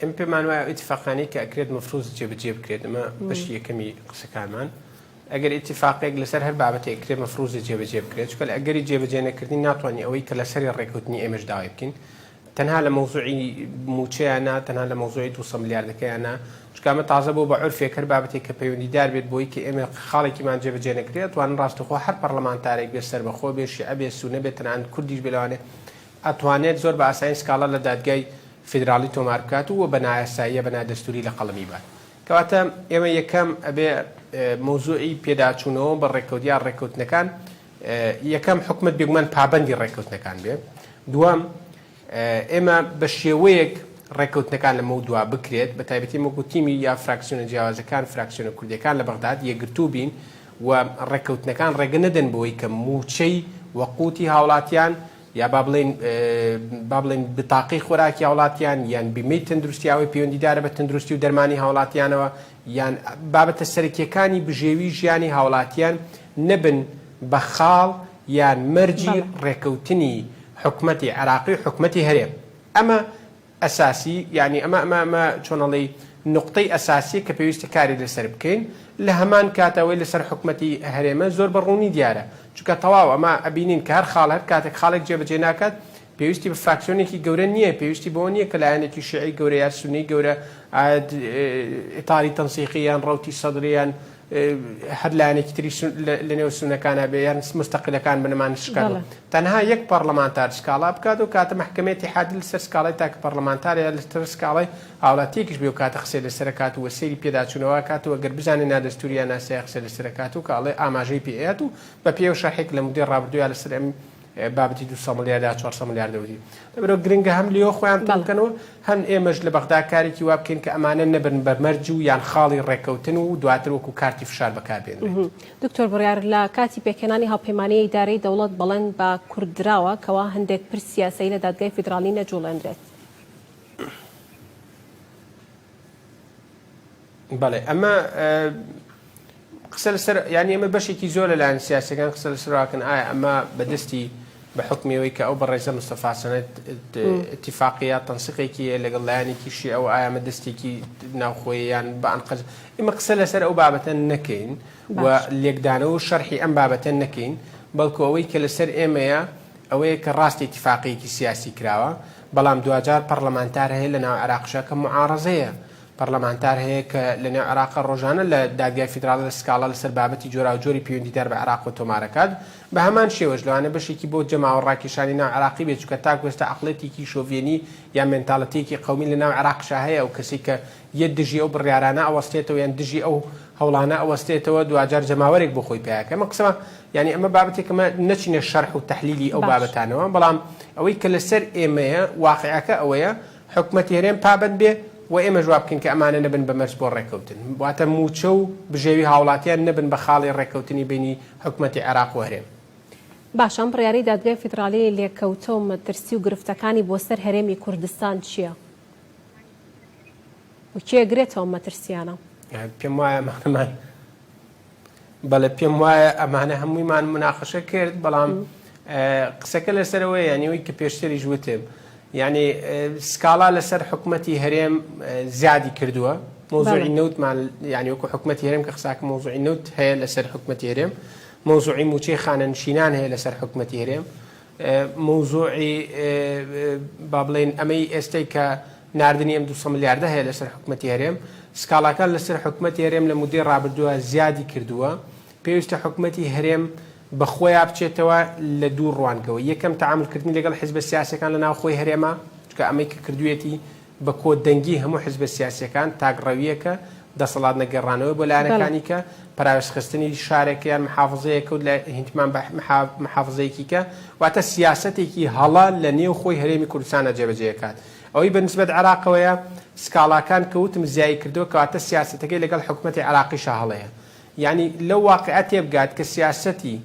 ئێمە پێمان وایە ئەو ئیتیفاقانەی کە ئەکرێت مەفروز جێبەجێ بکرێت ئەمە بەشی یەکەمی قسەکانمان ئەگەر ئیتیفاقێک لەسەر هەر بابەتێک کرێت مەفروزە جێبەجێ بکرێت چونکە لە ئەگەری جێبەجێ نەکردنی ناتوانین ئەوەی کە لەسەری ڕێککەوتنی ئێمەش داوای بکەین. تەنها لە مەوزوعی مووچەیان نا، تەنها لە مەوزوعی 200 ملیاردەکەیان نا، چونکە ئەمە تازە بووە بە عورفێک هەر بابەتێک کە پەیوەندیدار بێت بۆی کە ئێمە خاڵێکیمان جێبەجێ نەکرێت ئەتوانن ڕاستەوخۆ هەر پەڕلەمانتارێک بێت سەربەخۆ بێت شیعە بێت سونە بێت تەنانەت کوردیش بێت لەوانەیە ئەتوانێت زۆر بە ئاسانی سکاڵا لە دادگای فیدراڵی تۆمار بکات و بە نایاساییە بە نادەستوری لە قەڵەمی بات. کەواتە ئێمە یەکەم ئەبێ مەوزوعی پێداچوونەوە بە ڕێککەوت یا ڕێککەوتنەکان یەکەم حکومەت بێگومان پابەندی ڕێککەوتنەکان بێ، دووەم ئێمە بە شێوەیەک ڕێککەوتنەکان لەمەو دوا بکرێت بە تایبەتی وەکو تیمی یا فراکسیۆنە جیاوازەکان فراکسیۆنە کوردیەکان لە بەغداد یەکگرتوو بین و ڕێککەوتنەکان ڕێگە نەدەن بەوەی کە مووچەی وەقوتی هاوڵاتیان یا با بڵێین با بڵێین بتاقەی خۆراکی هاوڵاتیان یان بیمەی تەندروستی ئەوەی پەیوەندیدارە بە تەندروستی و دەرمانی هاوڵاتیانەوە یان بابەتە سەرەکیەکانی بژێوی ژیانی هاوڵاتیان نەبن بە خاڵ یان مەرجی ڕێکەوتنی حکومەتی عێراقی و حکومەتی هەرێم ئەمە ئەساسی یانی ئەمە ئەمە ئەمە چۆن ئەڵێی نوقتەی ئەساسیە کە پێویستە کاری لەسەر بکەین لە هەمان کات ئەوەی لەسەر حکومەتی هەرێمە زۆر بە ڕوونی دیارە چونکە تەواو ئەمە ئەبینین کە هەر خاڵ هەر کاتێک خاڵێک جێبەجێ ناکات پێویستی بە فراکسیۆنێکی گەورە نییە پێویستی بەوە نییە کە لایەنێکی شیعی گەورە یا سوننەی گەورە ئیتاری تەنسیقی یان ڕەوتی سەدری یان هەر لایەنێکی تری لە نێو سونەکانە بێ یان مستەقلەکان بنەمان شکان تەنها یەک پەڕلەمانتار سکاڵا بکات و کاتە مەحکەمەی ئیتیحادی لەسەر سکاڵای تاکە پەڕلەمانتار یا لەسەر سکاڵای هاوڵاتیەکیش بێ و کاتە قسەی لەسەر کات و سەیری پێداچوونەوە کات و گەر بزانێ نادەستوری یا ناسای قسەی لەسەر کات و کە ئەڵێ ئاماژەی پێ ئەیات و بە پێی ئەو شەرحێک لە مودەی ڕابردوویا لەسەر ئەم بابەتی 200 ملیارد یا 400 ملیارد دەوری لەبەرئەوە گرنگە هەم لێوە خۆیان تون بکەنەوە هەم ئێمەش لە بەغدا کارێکی وا بکەین کە ئەمانە نەبن بە مەرج و یان خاڵی ڕێککەوتن و دواتر وەکو کارتی فشار بەکار بێنرێت. دکتۆر بڕیار، لە کاتی پێکهێنانی هاوپەیمانیی ئیدارەی دەوڵەت بەڵێن بە کورد دراوە کەوا هەندێک پرسی یاسایی لە دادگای فیدراڵی نەجوڵێنرێت. بەڵێ ئەمە قسە لەسەر یانی ئەمە بەشێکی زۆر لە لایەن سیاسەکان قسە لەسەر واکەن ئایا ئەمە بەدەستی بە حکمی ئەوەی کە ئەو بەڕێزە مستەفا سەنەد اتفاقی یا تەنسیقێکی هەیە لەگەڵ لایەنێکی شیعە و ئایا ئەمە دەستێکی ناوخۆیە یان بە ئەنقەست ئێمە قسە لەسەر ئەو بابەتە نەکەین و لێکدانەوە و شەرحی ئەم بابەتە نەکەین بەڵکو ئەوەی کە لەسەر ئێمەیە ئەوەیە کە ڕاستە ئیتیفاقیەکی سیاسی کراوە بەڵام دواجار پەڕلەمانتار هەیە لە ناو عێراقشا کە موعارەزەیە پەڕلەمانتار هەیە کە لە نێو عێراقا ڕۆژانە لە دادگای فیدراڵی لە سکاڵا لەسەر بابەتی جۆراوجۆری پەیوەندیدار بە عێراقەوە تۆمارەکات. بە هەمان شێوەش لەوانەیە بەشێکی بۆ جەماوەر ڕاکێشانی ناو عێراقی بێت چونکە تاکو ئێستا عەقڵێتێکی شۆڤێنی یان مێنتاڵێتییەکی قەومی لە ناو عێراقشا هەیە ئەو کەسەی کە یەت دژی ئەو بڕیارانە ئەوەستێتەوە یان دژی ئەو هەوڵانە ئەوەستێتەوە دواجار جەماوەرێک بۆ خۆی پەیا کە ئەمە قسەمە یانی ئەمە بابەتێکە مە نەچینە شەرح و تەحلیلی ئەو بابەتانەوە بەڵام ئەوەی کە لەسەر ئێمەیە واقیعەکە ئەوەیە حکومەتی هەرێم پابەند بێ و ئێمەش وا بکەین کە ئەمانە نەبن بە مەرج بۆ ڕێککەوتن، واتە مووچە و بژێوی هاوڵاتیان نەبن بە خاڵی ڕێککەوتنی بەینی حکومەتی عێراق و هەرێم. باشە ئەم بڕیارەی دادگای فیدراڵی لێکەوتە و مەترسی و گرفتەکانی بۆ سەر هەرێمی کوردستان چییە و کێ ئەگرێتەوە ئەم مەترسییانە؟ پێم وایە ئەمانەمان بەڵێ پێم وایە ئەمانە هەموویمان مناقەشە کرد بەڵام قسەکە لەسەرەوەی یانیەوەی کە پێشتریش وتم یعنی سکاڵا لەسەر حکوومەتی هەرێم زیادی کردووە مۆزوعی نەوتمان یعنی وەکو حکوومەتی هەرێم کە قساکە مۆزوعی نەوت هەیە لەسەر حکوومەتی هەرێم مۆزوعی موچەی خانەنشینان هەیە لەسەر حکوومەتی هەرێم مەوزوعی با بڵێین ئەمەی ئێستەی کە ناردنی ئەم 200 ملیاردە هەیە لەسەر حکومەتی هەرێم، سکاڵاکان لەسەر حکومەتی هەرێم لە مودەی ڕابردووە زیادی کردووە، پێویستە حکومەتی هەرێم بە خۆیا بچێتەوە لە دوو ڕوانگەوە، یەکەم تەعامولکردنی لەگەڵ حیزبە سیاسیەکان لە ناوخۆی هەرێما، چونکە ئەمەی کە کردوویەتی بە کۆ دەنگی هەموو حزبە سیاسیەکان تاکڕەویەکە، دەسەڵات نەگێڕانەوەی بۆ لایەنەکانی کە، پەراوێزخستنی شارێک یان محافزەیەکە و ئینتیمان بە محافزەیەکی کە، واتە سیاسەتێکی هەڵە لە نێو خۆی هەرێمی کوردستانا جێبەجێ ئەکات. ئەوەی بە نسبەت عێراقەوەیە، سکاڵاکان کە وتم زیای کردووە کەواتە سیاسەتەکەی لەگەڵ حکومەتی عێراقیشا هەڵەیە. یانی لەو واقیعە تێبگات کە سیاسەتی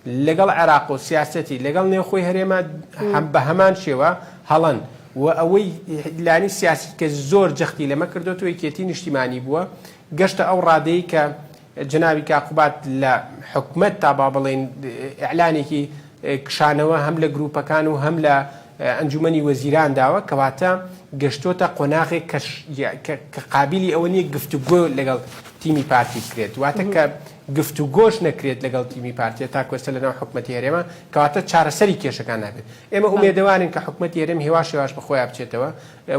لەگەڵ عێراق و سیاسەتی لەگەڵ نێوخۆی هەرێمە بە هەمان شێوە هەڵەن و ئەوەی لانی سیاسی کە زۆر جەختی لەمە کردۆتەوە یەکێتی نیشتیمانی بووە گەشتە ئەو ڕادەی کە جەنابی کاک قوباد لە حکومەت تا با بڵێین ئیعلانێکی کشانەوە هەم لە گروپەکان و هەم لە ئەنجومەنی وەزیران داوە کەواتە گەشتۆتە قۆناغێک کە قابیلی ئەوە نییە گفتوگۆ لەگەڵ تیمی پارتی بکرێت واتە کە. گفتوگۆش نەکرێت لەگەڵ تیمی پارتیە تاکو ئێستا لەناو حکومەتی هەرێمە، کەواتە چارەسەری کێشەکان نابێت. ئێمە ئومێدەوارین کە حکومەتی هەرێم هێواش هێواش بە خۆیا بچێتەوە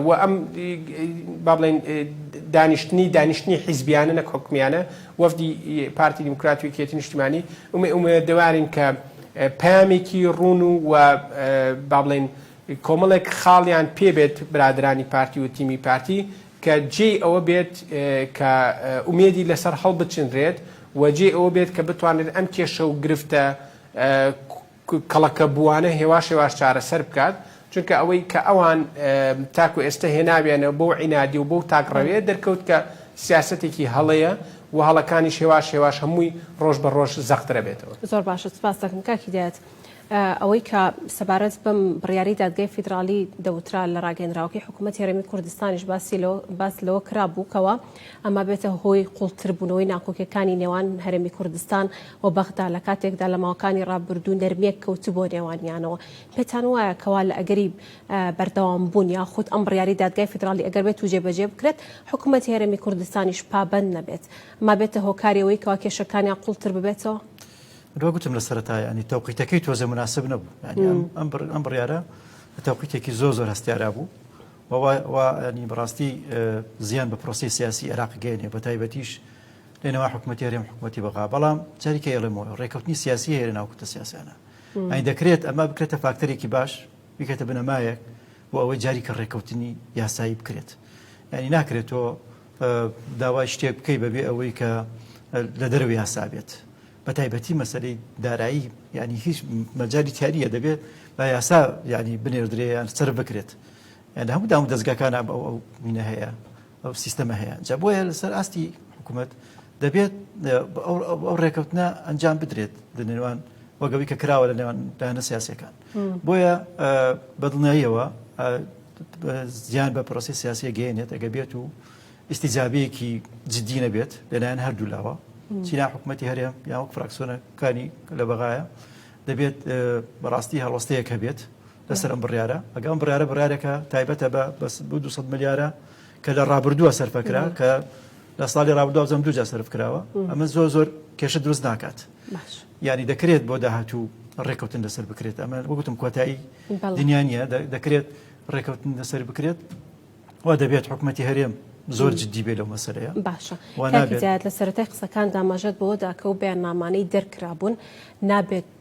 و ئەم با بڵێین دانیشتنی دانیشتنی حیزبیانە نەک حکومیانە وەفدی پارتی دیموکرات و یەکێتی نیشتیمانی ئومێدەوارین کە پەیامێکی ڕوون و و با بڵێین کۆمەڵێک خاڵیان پێ بێت برادەرانی پارتی و تیمی پارتی کە جێی ئەوە بێت کە ئومێدی لەسەر هەڵبچنرێت و جێی ئەوە بێت کە بتوانرێت ئەم کێشە و گرفتە کەڵەکەبووانە هێواش هێواش چارەسەر بکات، چونکە ئەوەی کە ئەوان تاکو ئێستا هێناویانە بەو عینادی و بەو تاکڕەویە دەرکەوت کە سیاسەتێکی هەڵەیە و هەڵەکانیش هێواش هێواش هەمووی ڕۆژ بە ڕۆژ زەقترە بێتەوە. زۆر باشە سپاست دەکەم کاک هیدایەت. ئەوەی کە سەبارەت بەم بڕیارەی دادگای فیدراڵی دەوترا لە ڕاگەیەنراوەکەی حکوومەتی هەرێمی کوردستانیش باسی لەوە باس لەوە کرابوو کەوا ئەمە بێتە هۆی قوڵتربوونەوەی ناکۆکیەکانی نێوان هەرێمی کوردستان و بەغدا لە کاتێکدا لە ماوەکانی ڕابردوو نەرمییەک کەوتبووە نێوانیانەوە. پێتان وایە کەوا لە ئەگەری بەردەوام بوون یاخود ئەم بڕیارەی دادگای فیدراڵی ئەگەر بێت و جێبەجێ بکرێت حکوومەتی هەرێمی کوردستانیش پابەند نەبێت ئەمە بێتە هۆکاری ئەوەی کەوا کێشەکانیان قوڵتر ببێتەوە؟ من وەک گوتم لە سەرەتا یانی تەوقیتەکەی تۆزێ مناسب نەبوو یانی ئەم ئەم بڕیارە لە تەوقیتێکی زۆر زۆر هەستیارا بوو و ینی بەڕاستی زیان بە پرۆسی سیاسی عێراق گەێنێ بە تایبەتیش لەنێوان حکوومەتی هەرێم حکوومەتی بەغا بەڵام جاریکە ئێڵێمەوە ڕێککەوتنی سیاسی هەیە لە ناو کوتە سیاسیانە ئەی دەکرێت ئەمە بکرێتە فاکتەرێکی باش بکرێتە بنەمایەک بۆ ئەوەی جاریکە ڕێککەوتنی یاسایی بکرێت ینی ناکرێت تۆ داوای شتێک بکەی بەبێ ئەوەی کە لە دەرەوە یاسا بێت بە تایبەتی مەسەلەی دارایی یعنی هیچ مەجای تیاریە دەبێت بە یاسا یعنی بنێردرێ یان سەر بکرێت یان هەموو دام دەستگاکان ئەو ئەو مینە هەیە ئەو سیستەمە هەیە جا بۆیە لەسەر ئاستی حکوومەت دەبێت ئەو ڕێکەوتنە ئەنجام بدرێت لە نێوان وەگەوی کە کراوە لە نێوان لایەنە سیاسەکان بۆیە بەدڵنیاییەوە زیان بە پرۆسی سیاسیە گەێنێت ئەگە بێت و ئیستیجابەیەکی جدی نەبێت لەلایەن هەردوو لاوە چینا حکوومەتی هەرێم یان وەک فراکسیۆنەکانی لە بەغایە دەبێت بەڕاستی هەڵوەستەیەک هەبێت لەسەر ئەم بڕیارە ئەگە ئەم بڕیارە بڕارێکە تایبەتە بە بەس بۆ 200 ملیارە کە لە ڕابردووە سەرفەکرا کە لە ساڵی ڕابردووە بزانم دوو جار سەرف کراوە ئەمە زۆر زۆر کێشە دروست ناکات یعنی دەکرێت بۆ داهاتوو ڕێککەوتن لەسەر بکرێت ئەمە وەگوتم کۆتایی دنیا نییە دەکرێت ڕێککەوتن لەسەر بکرێت وا دەبێت حکومەتی هەرێم زۆر جدی بێ لەو مەسەلەیە. باشە کاک هیدایەت لە سەرەتای قسەکاندا ئاماژەت بەوە دا کە ئەو بەیاننامانەی دەرکرابوون نابێت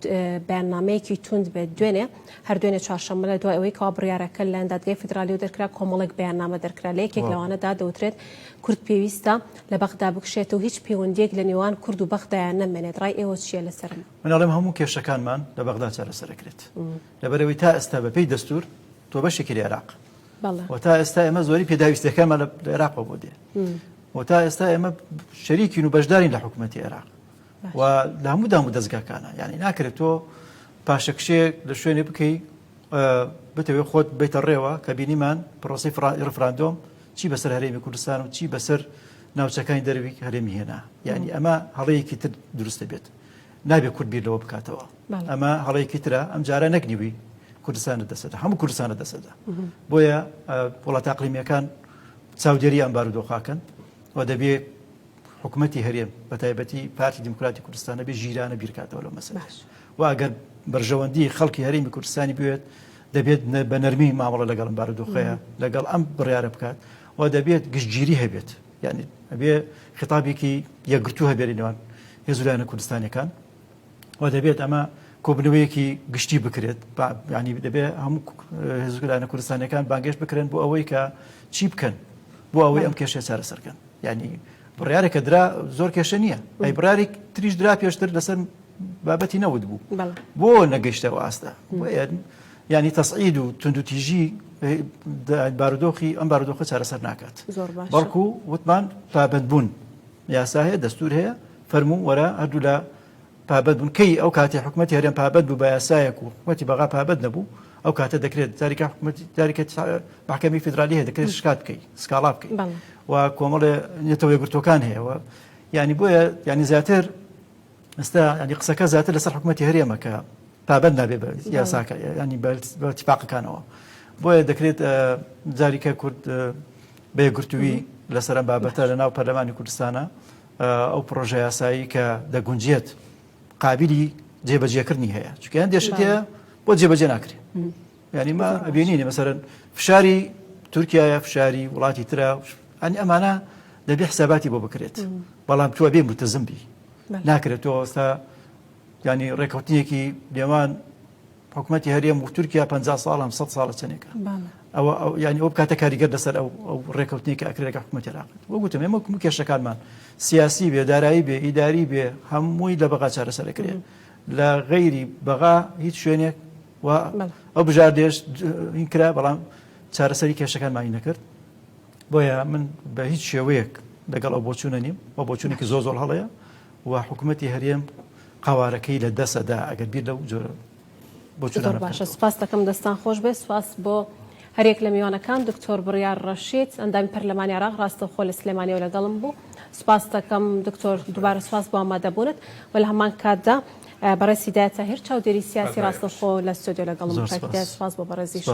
بەیاننامەیەکی توند بێت دوێنێ هەر دوێنێ چوارشەممە لە دوای ئەوەی کەوا بڕیارەکە لەلایەن دادگای فیدرالیەوە دەرکرا کۆمەڵێک بەیاننامە دەرکرا لە یەکێک لەوانەدا دەوترێت کورد پێویستە لە بەغدا بکشێتەوە هیچ پەیوەندییەک لە نێوان کورد و بەغدایان نەمێنێت ڕای ئێوە چییە لەسەر ئەمە؟ من ئەڵێم هەموو کێشەکانمان لە بەغدا چارەسەر ئەکرێت لەبەرئەوەی تا ئێستا بەپێی دەستوور تۆ بەشێکی لە عێراق و تا ئێستا ئێمە زۆری پێداویستەکانمان لە عێراقەوە بۆ دێ و تا ئێستا ئێمە شەریکین و بەشدارین لە حکوومەتی عێراق و لە هەموو دام و دەستگاکانە یعنی ناکرێت تۆ پاشەکشێ لە شوێنێ بکەی بتەوێت خۆت بیتە ڕێوە کە بینیمان پرۆسی ڕفراندۆم چی بەسەر هەرێمی کوردستان و چی بەسەر ناوچەکانی دەروی هەرێمی هێنا یعنی ئەمە هەڵەیەکی تر دروستە بێت نابێت کورد بیر لەوە بکاتەوە ئەمە هەڵەیەکی ترە ئەم جارە نەک نیوی کوردستانە دەسەدا هەموو کوردستانە دەسەدا بۆیە وڵاتە ئەقلیمیەکان چاودێری ئەم بارودۆخاکەن و دەبێ حکوومەتی هەرێم بە تایبەتی پارتی دیموکراتی کوردستانە بێ ژیرانە بیرکاتەوە لەو مەسەلە و ئەگەر بەرژەوەندی خەڵکی هەرێمی کوردستانی بوێت دەبێت بە نەرمی مامەڵە لەگەڵ ئەم بارودۆخەیە لەگەڵ ئەم بڕیارە بکات و دەبێت گشتگیری هەبێت یعنی ئەبێ خطابێکی یەکگرتوو هەبێت لە نێوان هێز و لایەنە کوردستانیەکان و دەبێت ئەمە کۆبنەوەیەکی گشتی بکرێت ینی دەبێت هەموو هێز و لایەنە کوردستانیەکان بانگێشت بکرێن بۆ ئەوەی کە چی بکەن بۆ ئەوەی ئەم کێشەیە چارەسەرکەن ینی بڕیارێکە درا زۆر کێشە نییە ئەی بڕیارێک تریش درا پێشتر لەسەر بابەتی نەوت بوو بۆ نەگەیشتەوە ئاستە ینی تەسعید و توندوتیژی بارودۆخی ئەم بارودۆخە چارەسەر ناکات بەڵکو وتمان پابندبوون یاسا هەیە دەستور هەیە فەرموو وەرە هەردوو لا پابەند بوون کەی ئەو کاتی حکومەتی هەرێم پابەند بوو بە یاسایەک و حکومەتی بەغا پابەند نەبوو ئەو کاتە دەکرێت جاریکە حکومەتی جاریکە محکەمی فیدرالی هەیە دەکرێت شکات بکەی سکاڵا بکەی و کۆمەڵێ نەتەوە یەکگرتووەکان هەیە و یعنی بۆیە یعنی زیاتر ئێستا ینی قسەکە زیاتر لەسەر حکوومەتی هەرێمە کە پابند نابێ بە یاساکە ینی بە تیپاقەکانەوە بۆیە دەکرێت جاریکە کورد بە یەکگرتووی لەسەر ئەم بابەتە لە ناو پەرلەمانی کوردستانە. ئەو پرۆژە یاسایی کە دەگونجێت قابلی جێبەجێکردنی هەیە چونکە هەندێک شت هەیە بۆ جێبەجێ ناکرێت یعنی ما ئەبینین مەسەرەن فشاری تورکایە فشاری وڵاتی ترە ئەنی ئەمانە دەبێ حساباتی بۆ بکرێت بەڵام تۆ بێ ملتزم بی ناکرێت تۆ ئێستا ینی ڕێککەوتنێکی نێوان حکوومەتی هەرێم و تورکیا 50 ساڵ هەم 100 ساڵە چەندێکە ئەوە ینی ئەو بکاتە کاریگەر لەسەر ئەو ئەو ڕێککەوتنی کە ئەکرێت لەگەڵ حکوومەتی عێراق وەگوتم ئێمە هەموو کێشەکانمان سیاسی بێ دارایی بێ ئیداری بێ هەمووی لە بەغا چارەسەرەکرێت لە غەیری بەغا هیچ شوێنێک و ئەو بژاردێش این کرا بەڵام چارەسەری کێشەکانمانی نەکرد بۆیە من بە هیچ شێوەیەک لەگەڵ ئەو بۆچوونە نیم و بۆچوونێکی زۆر زۆر هەڵەیە و حکوومەتی هەرێم قوارەکەی لە دەسەدا ئەگەر بیر لەو جۆرە زۆر باشە سوپاس دەکەم دەستان خۆش بێت سوپاس بۆ هەریەک لە میوانەکان دکتۆر بڕیار ڕەشید ئەندامی پەرلەمانی عێراق ڕاستەوخۆ لە سلێمانیەوە لەگەڵم بوو سوپاس دەکەم دکتۆر دووبارە سوپاس بۆ ئامادەبوونت و لە هەمان کاتدا بەڕێز هیدایەت تاهیر چاودێری سیاسی ڕاستەوخۆ لە ستۆدیۆ لەگەڵم بوو کاک هیدایەت سوپاس بۆ بەڕێزیشت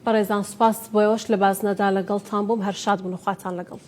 بەڕێزان سوپاس بۆ ئێوەش لە بازنەدا لەگەڵتان بووم هەر شاد بن و خواتان لەگەڵ.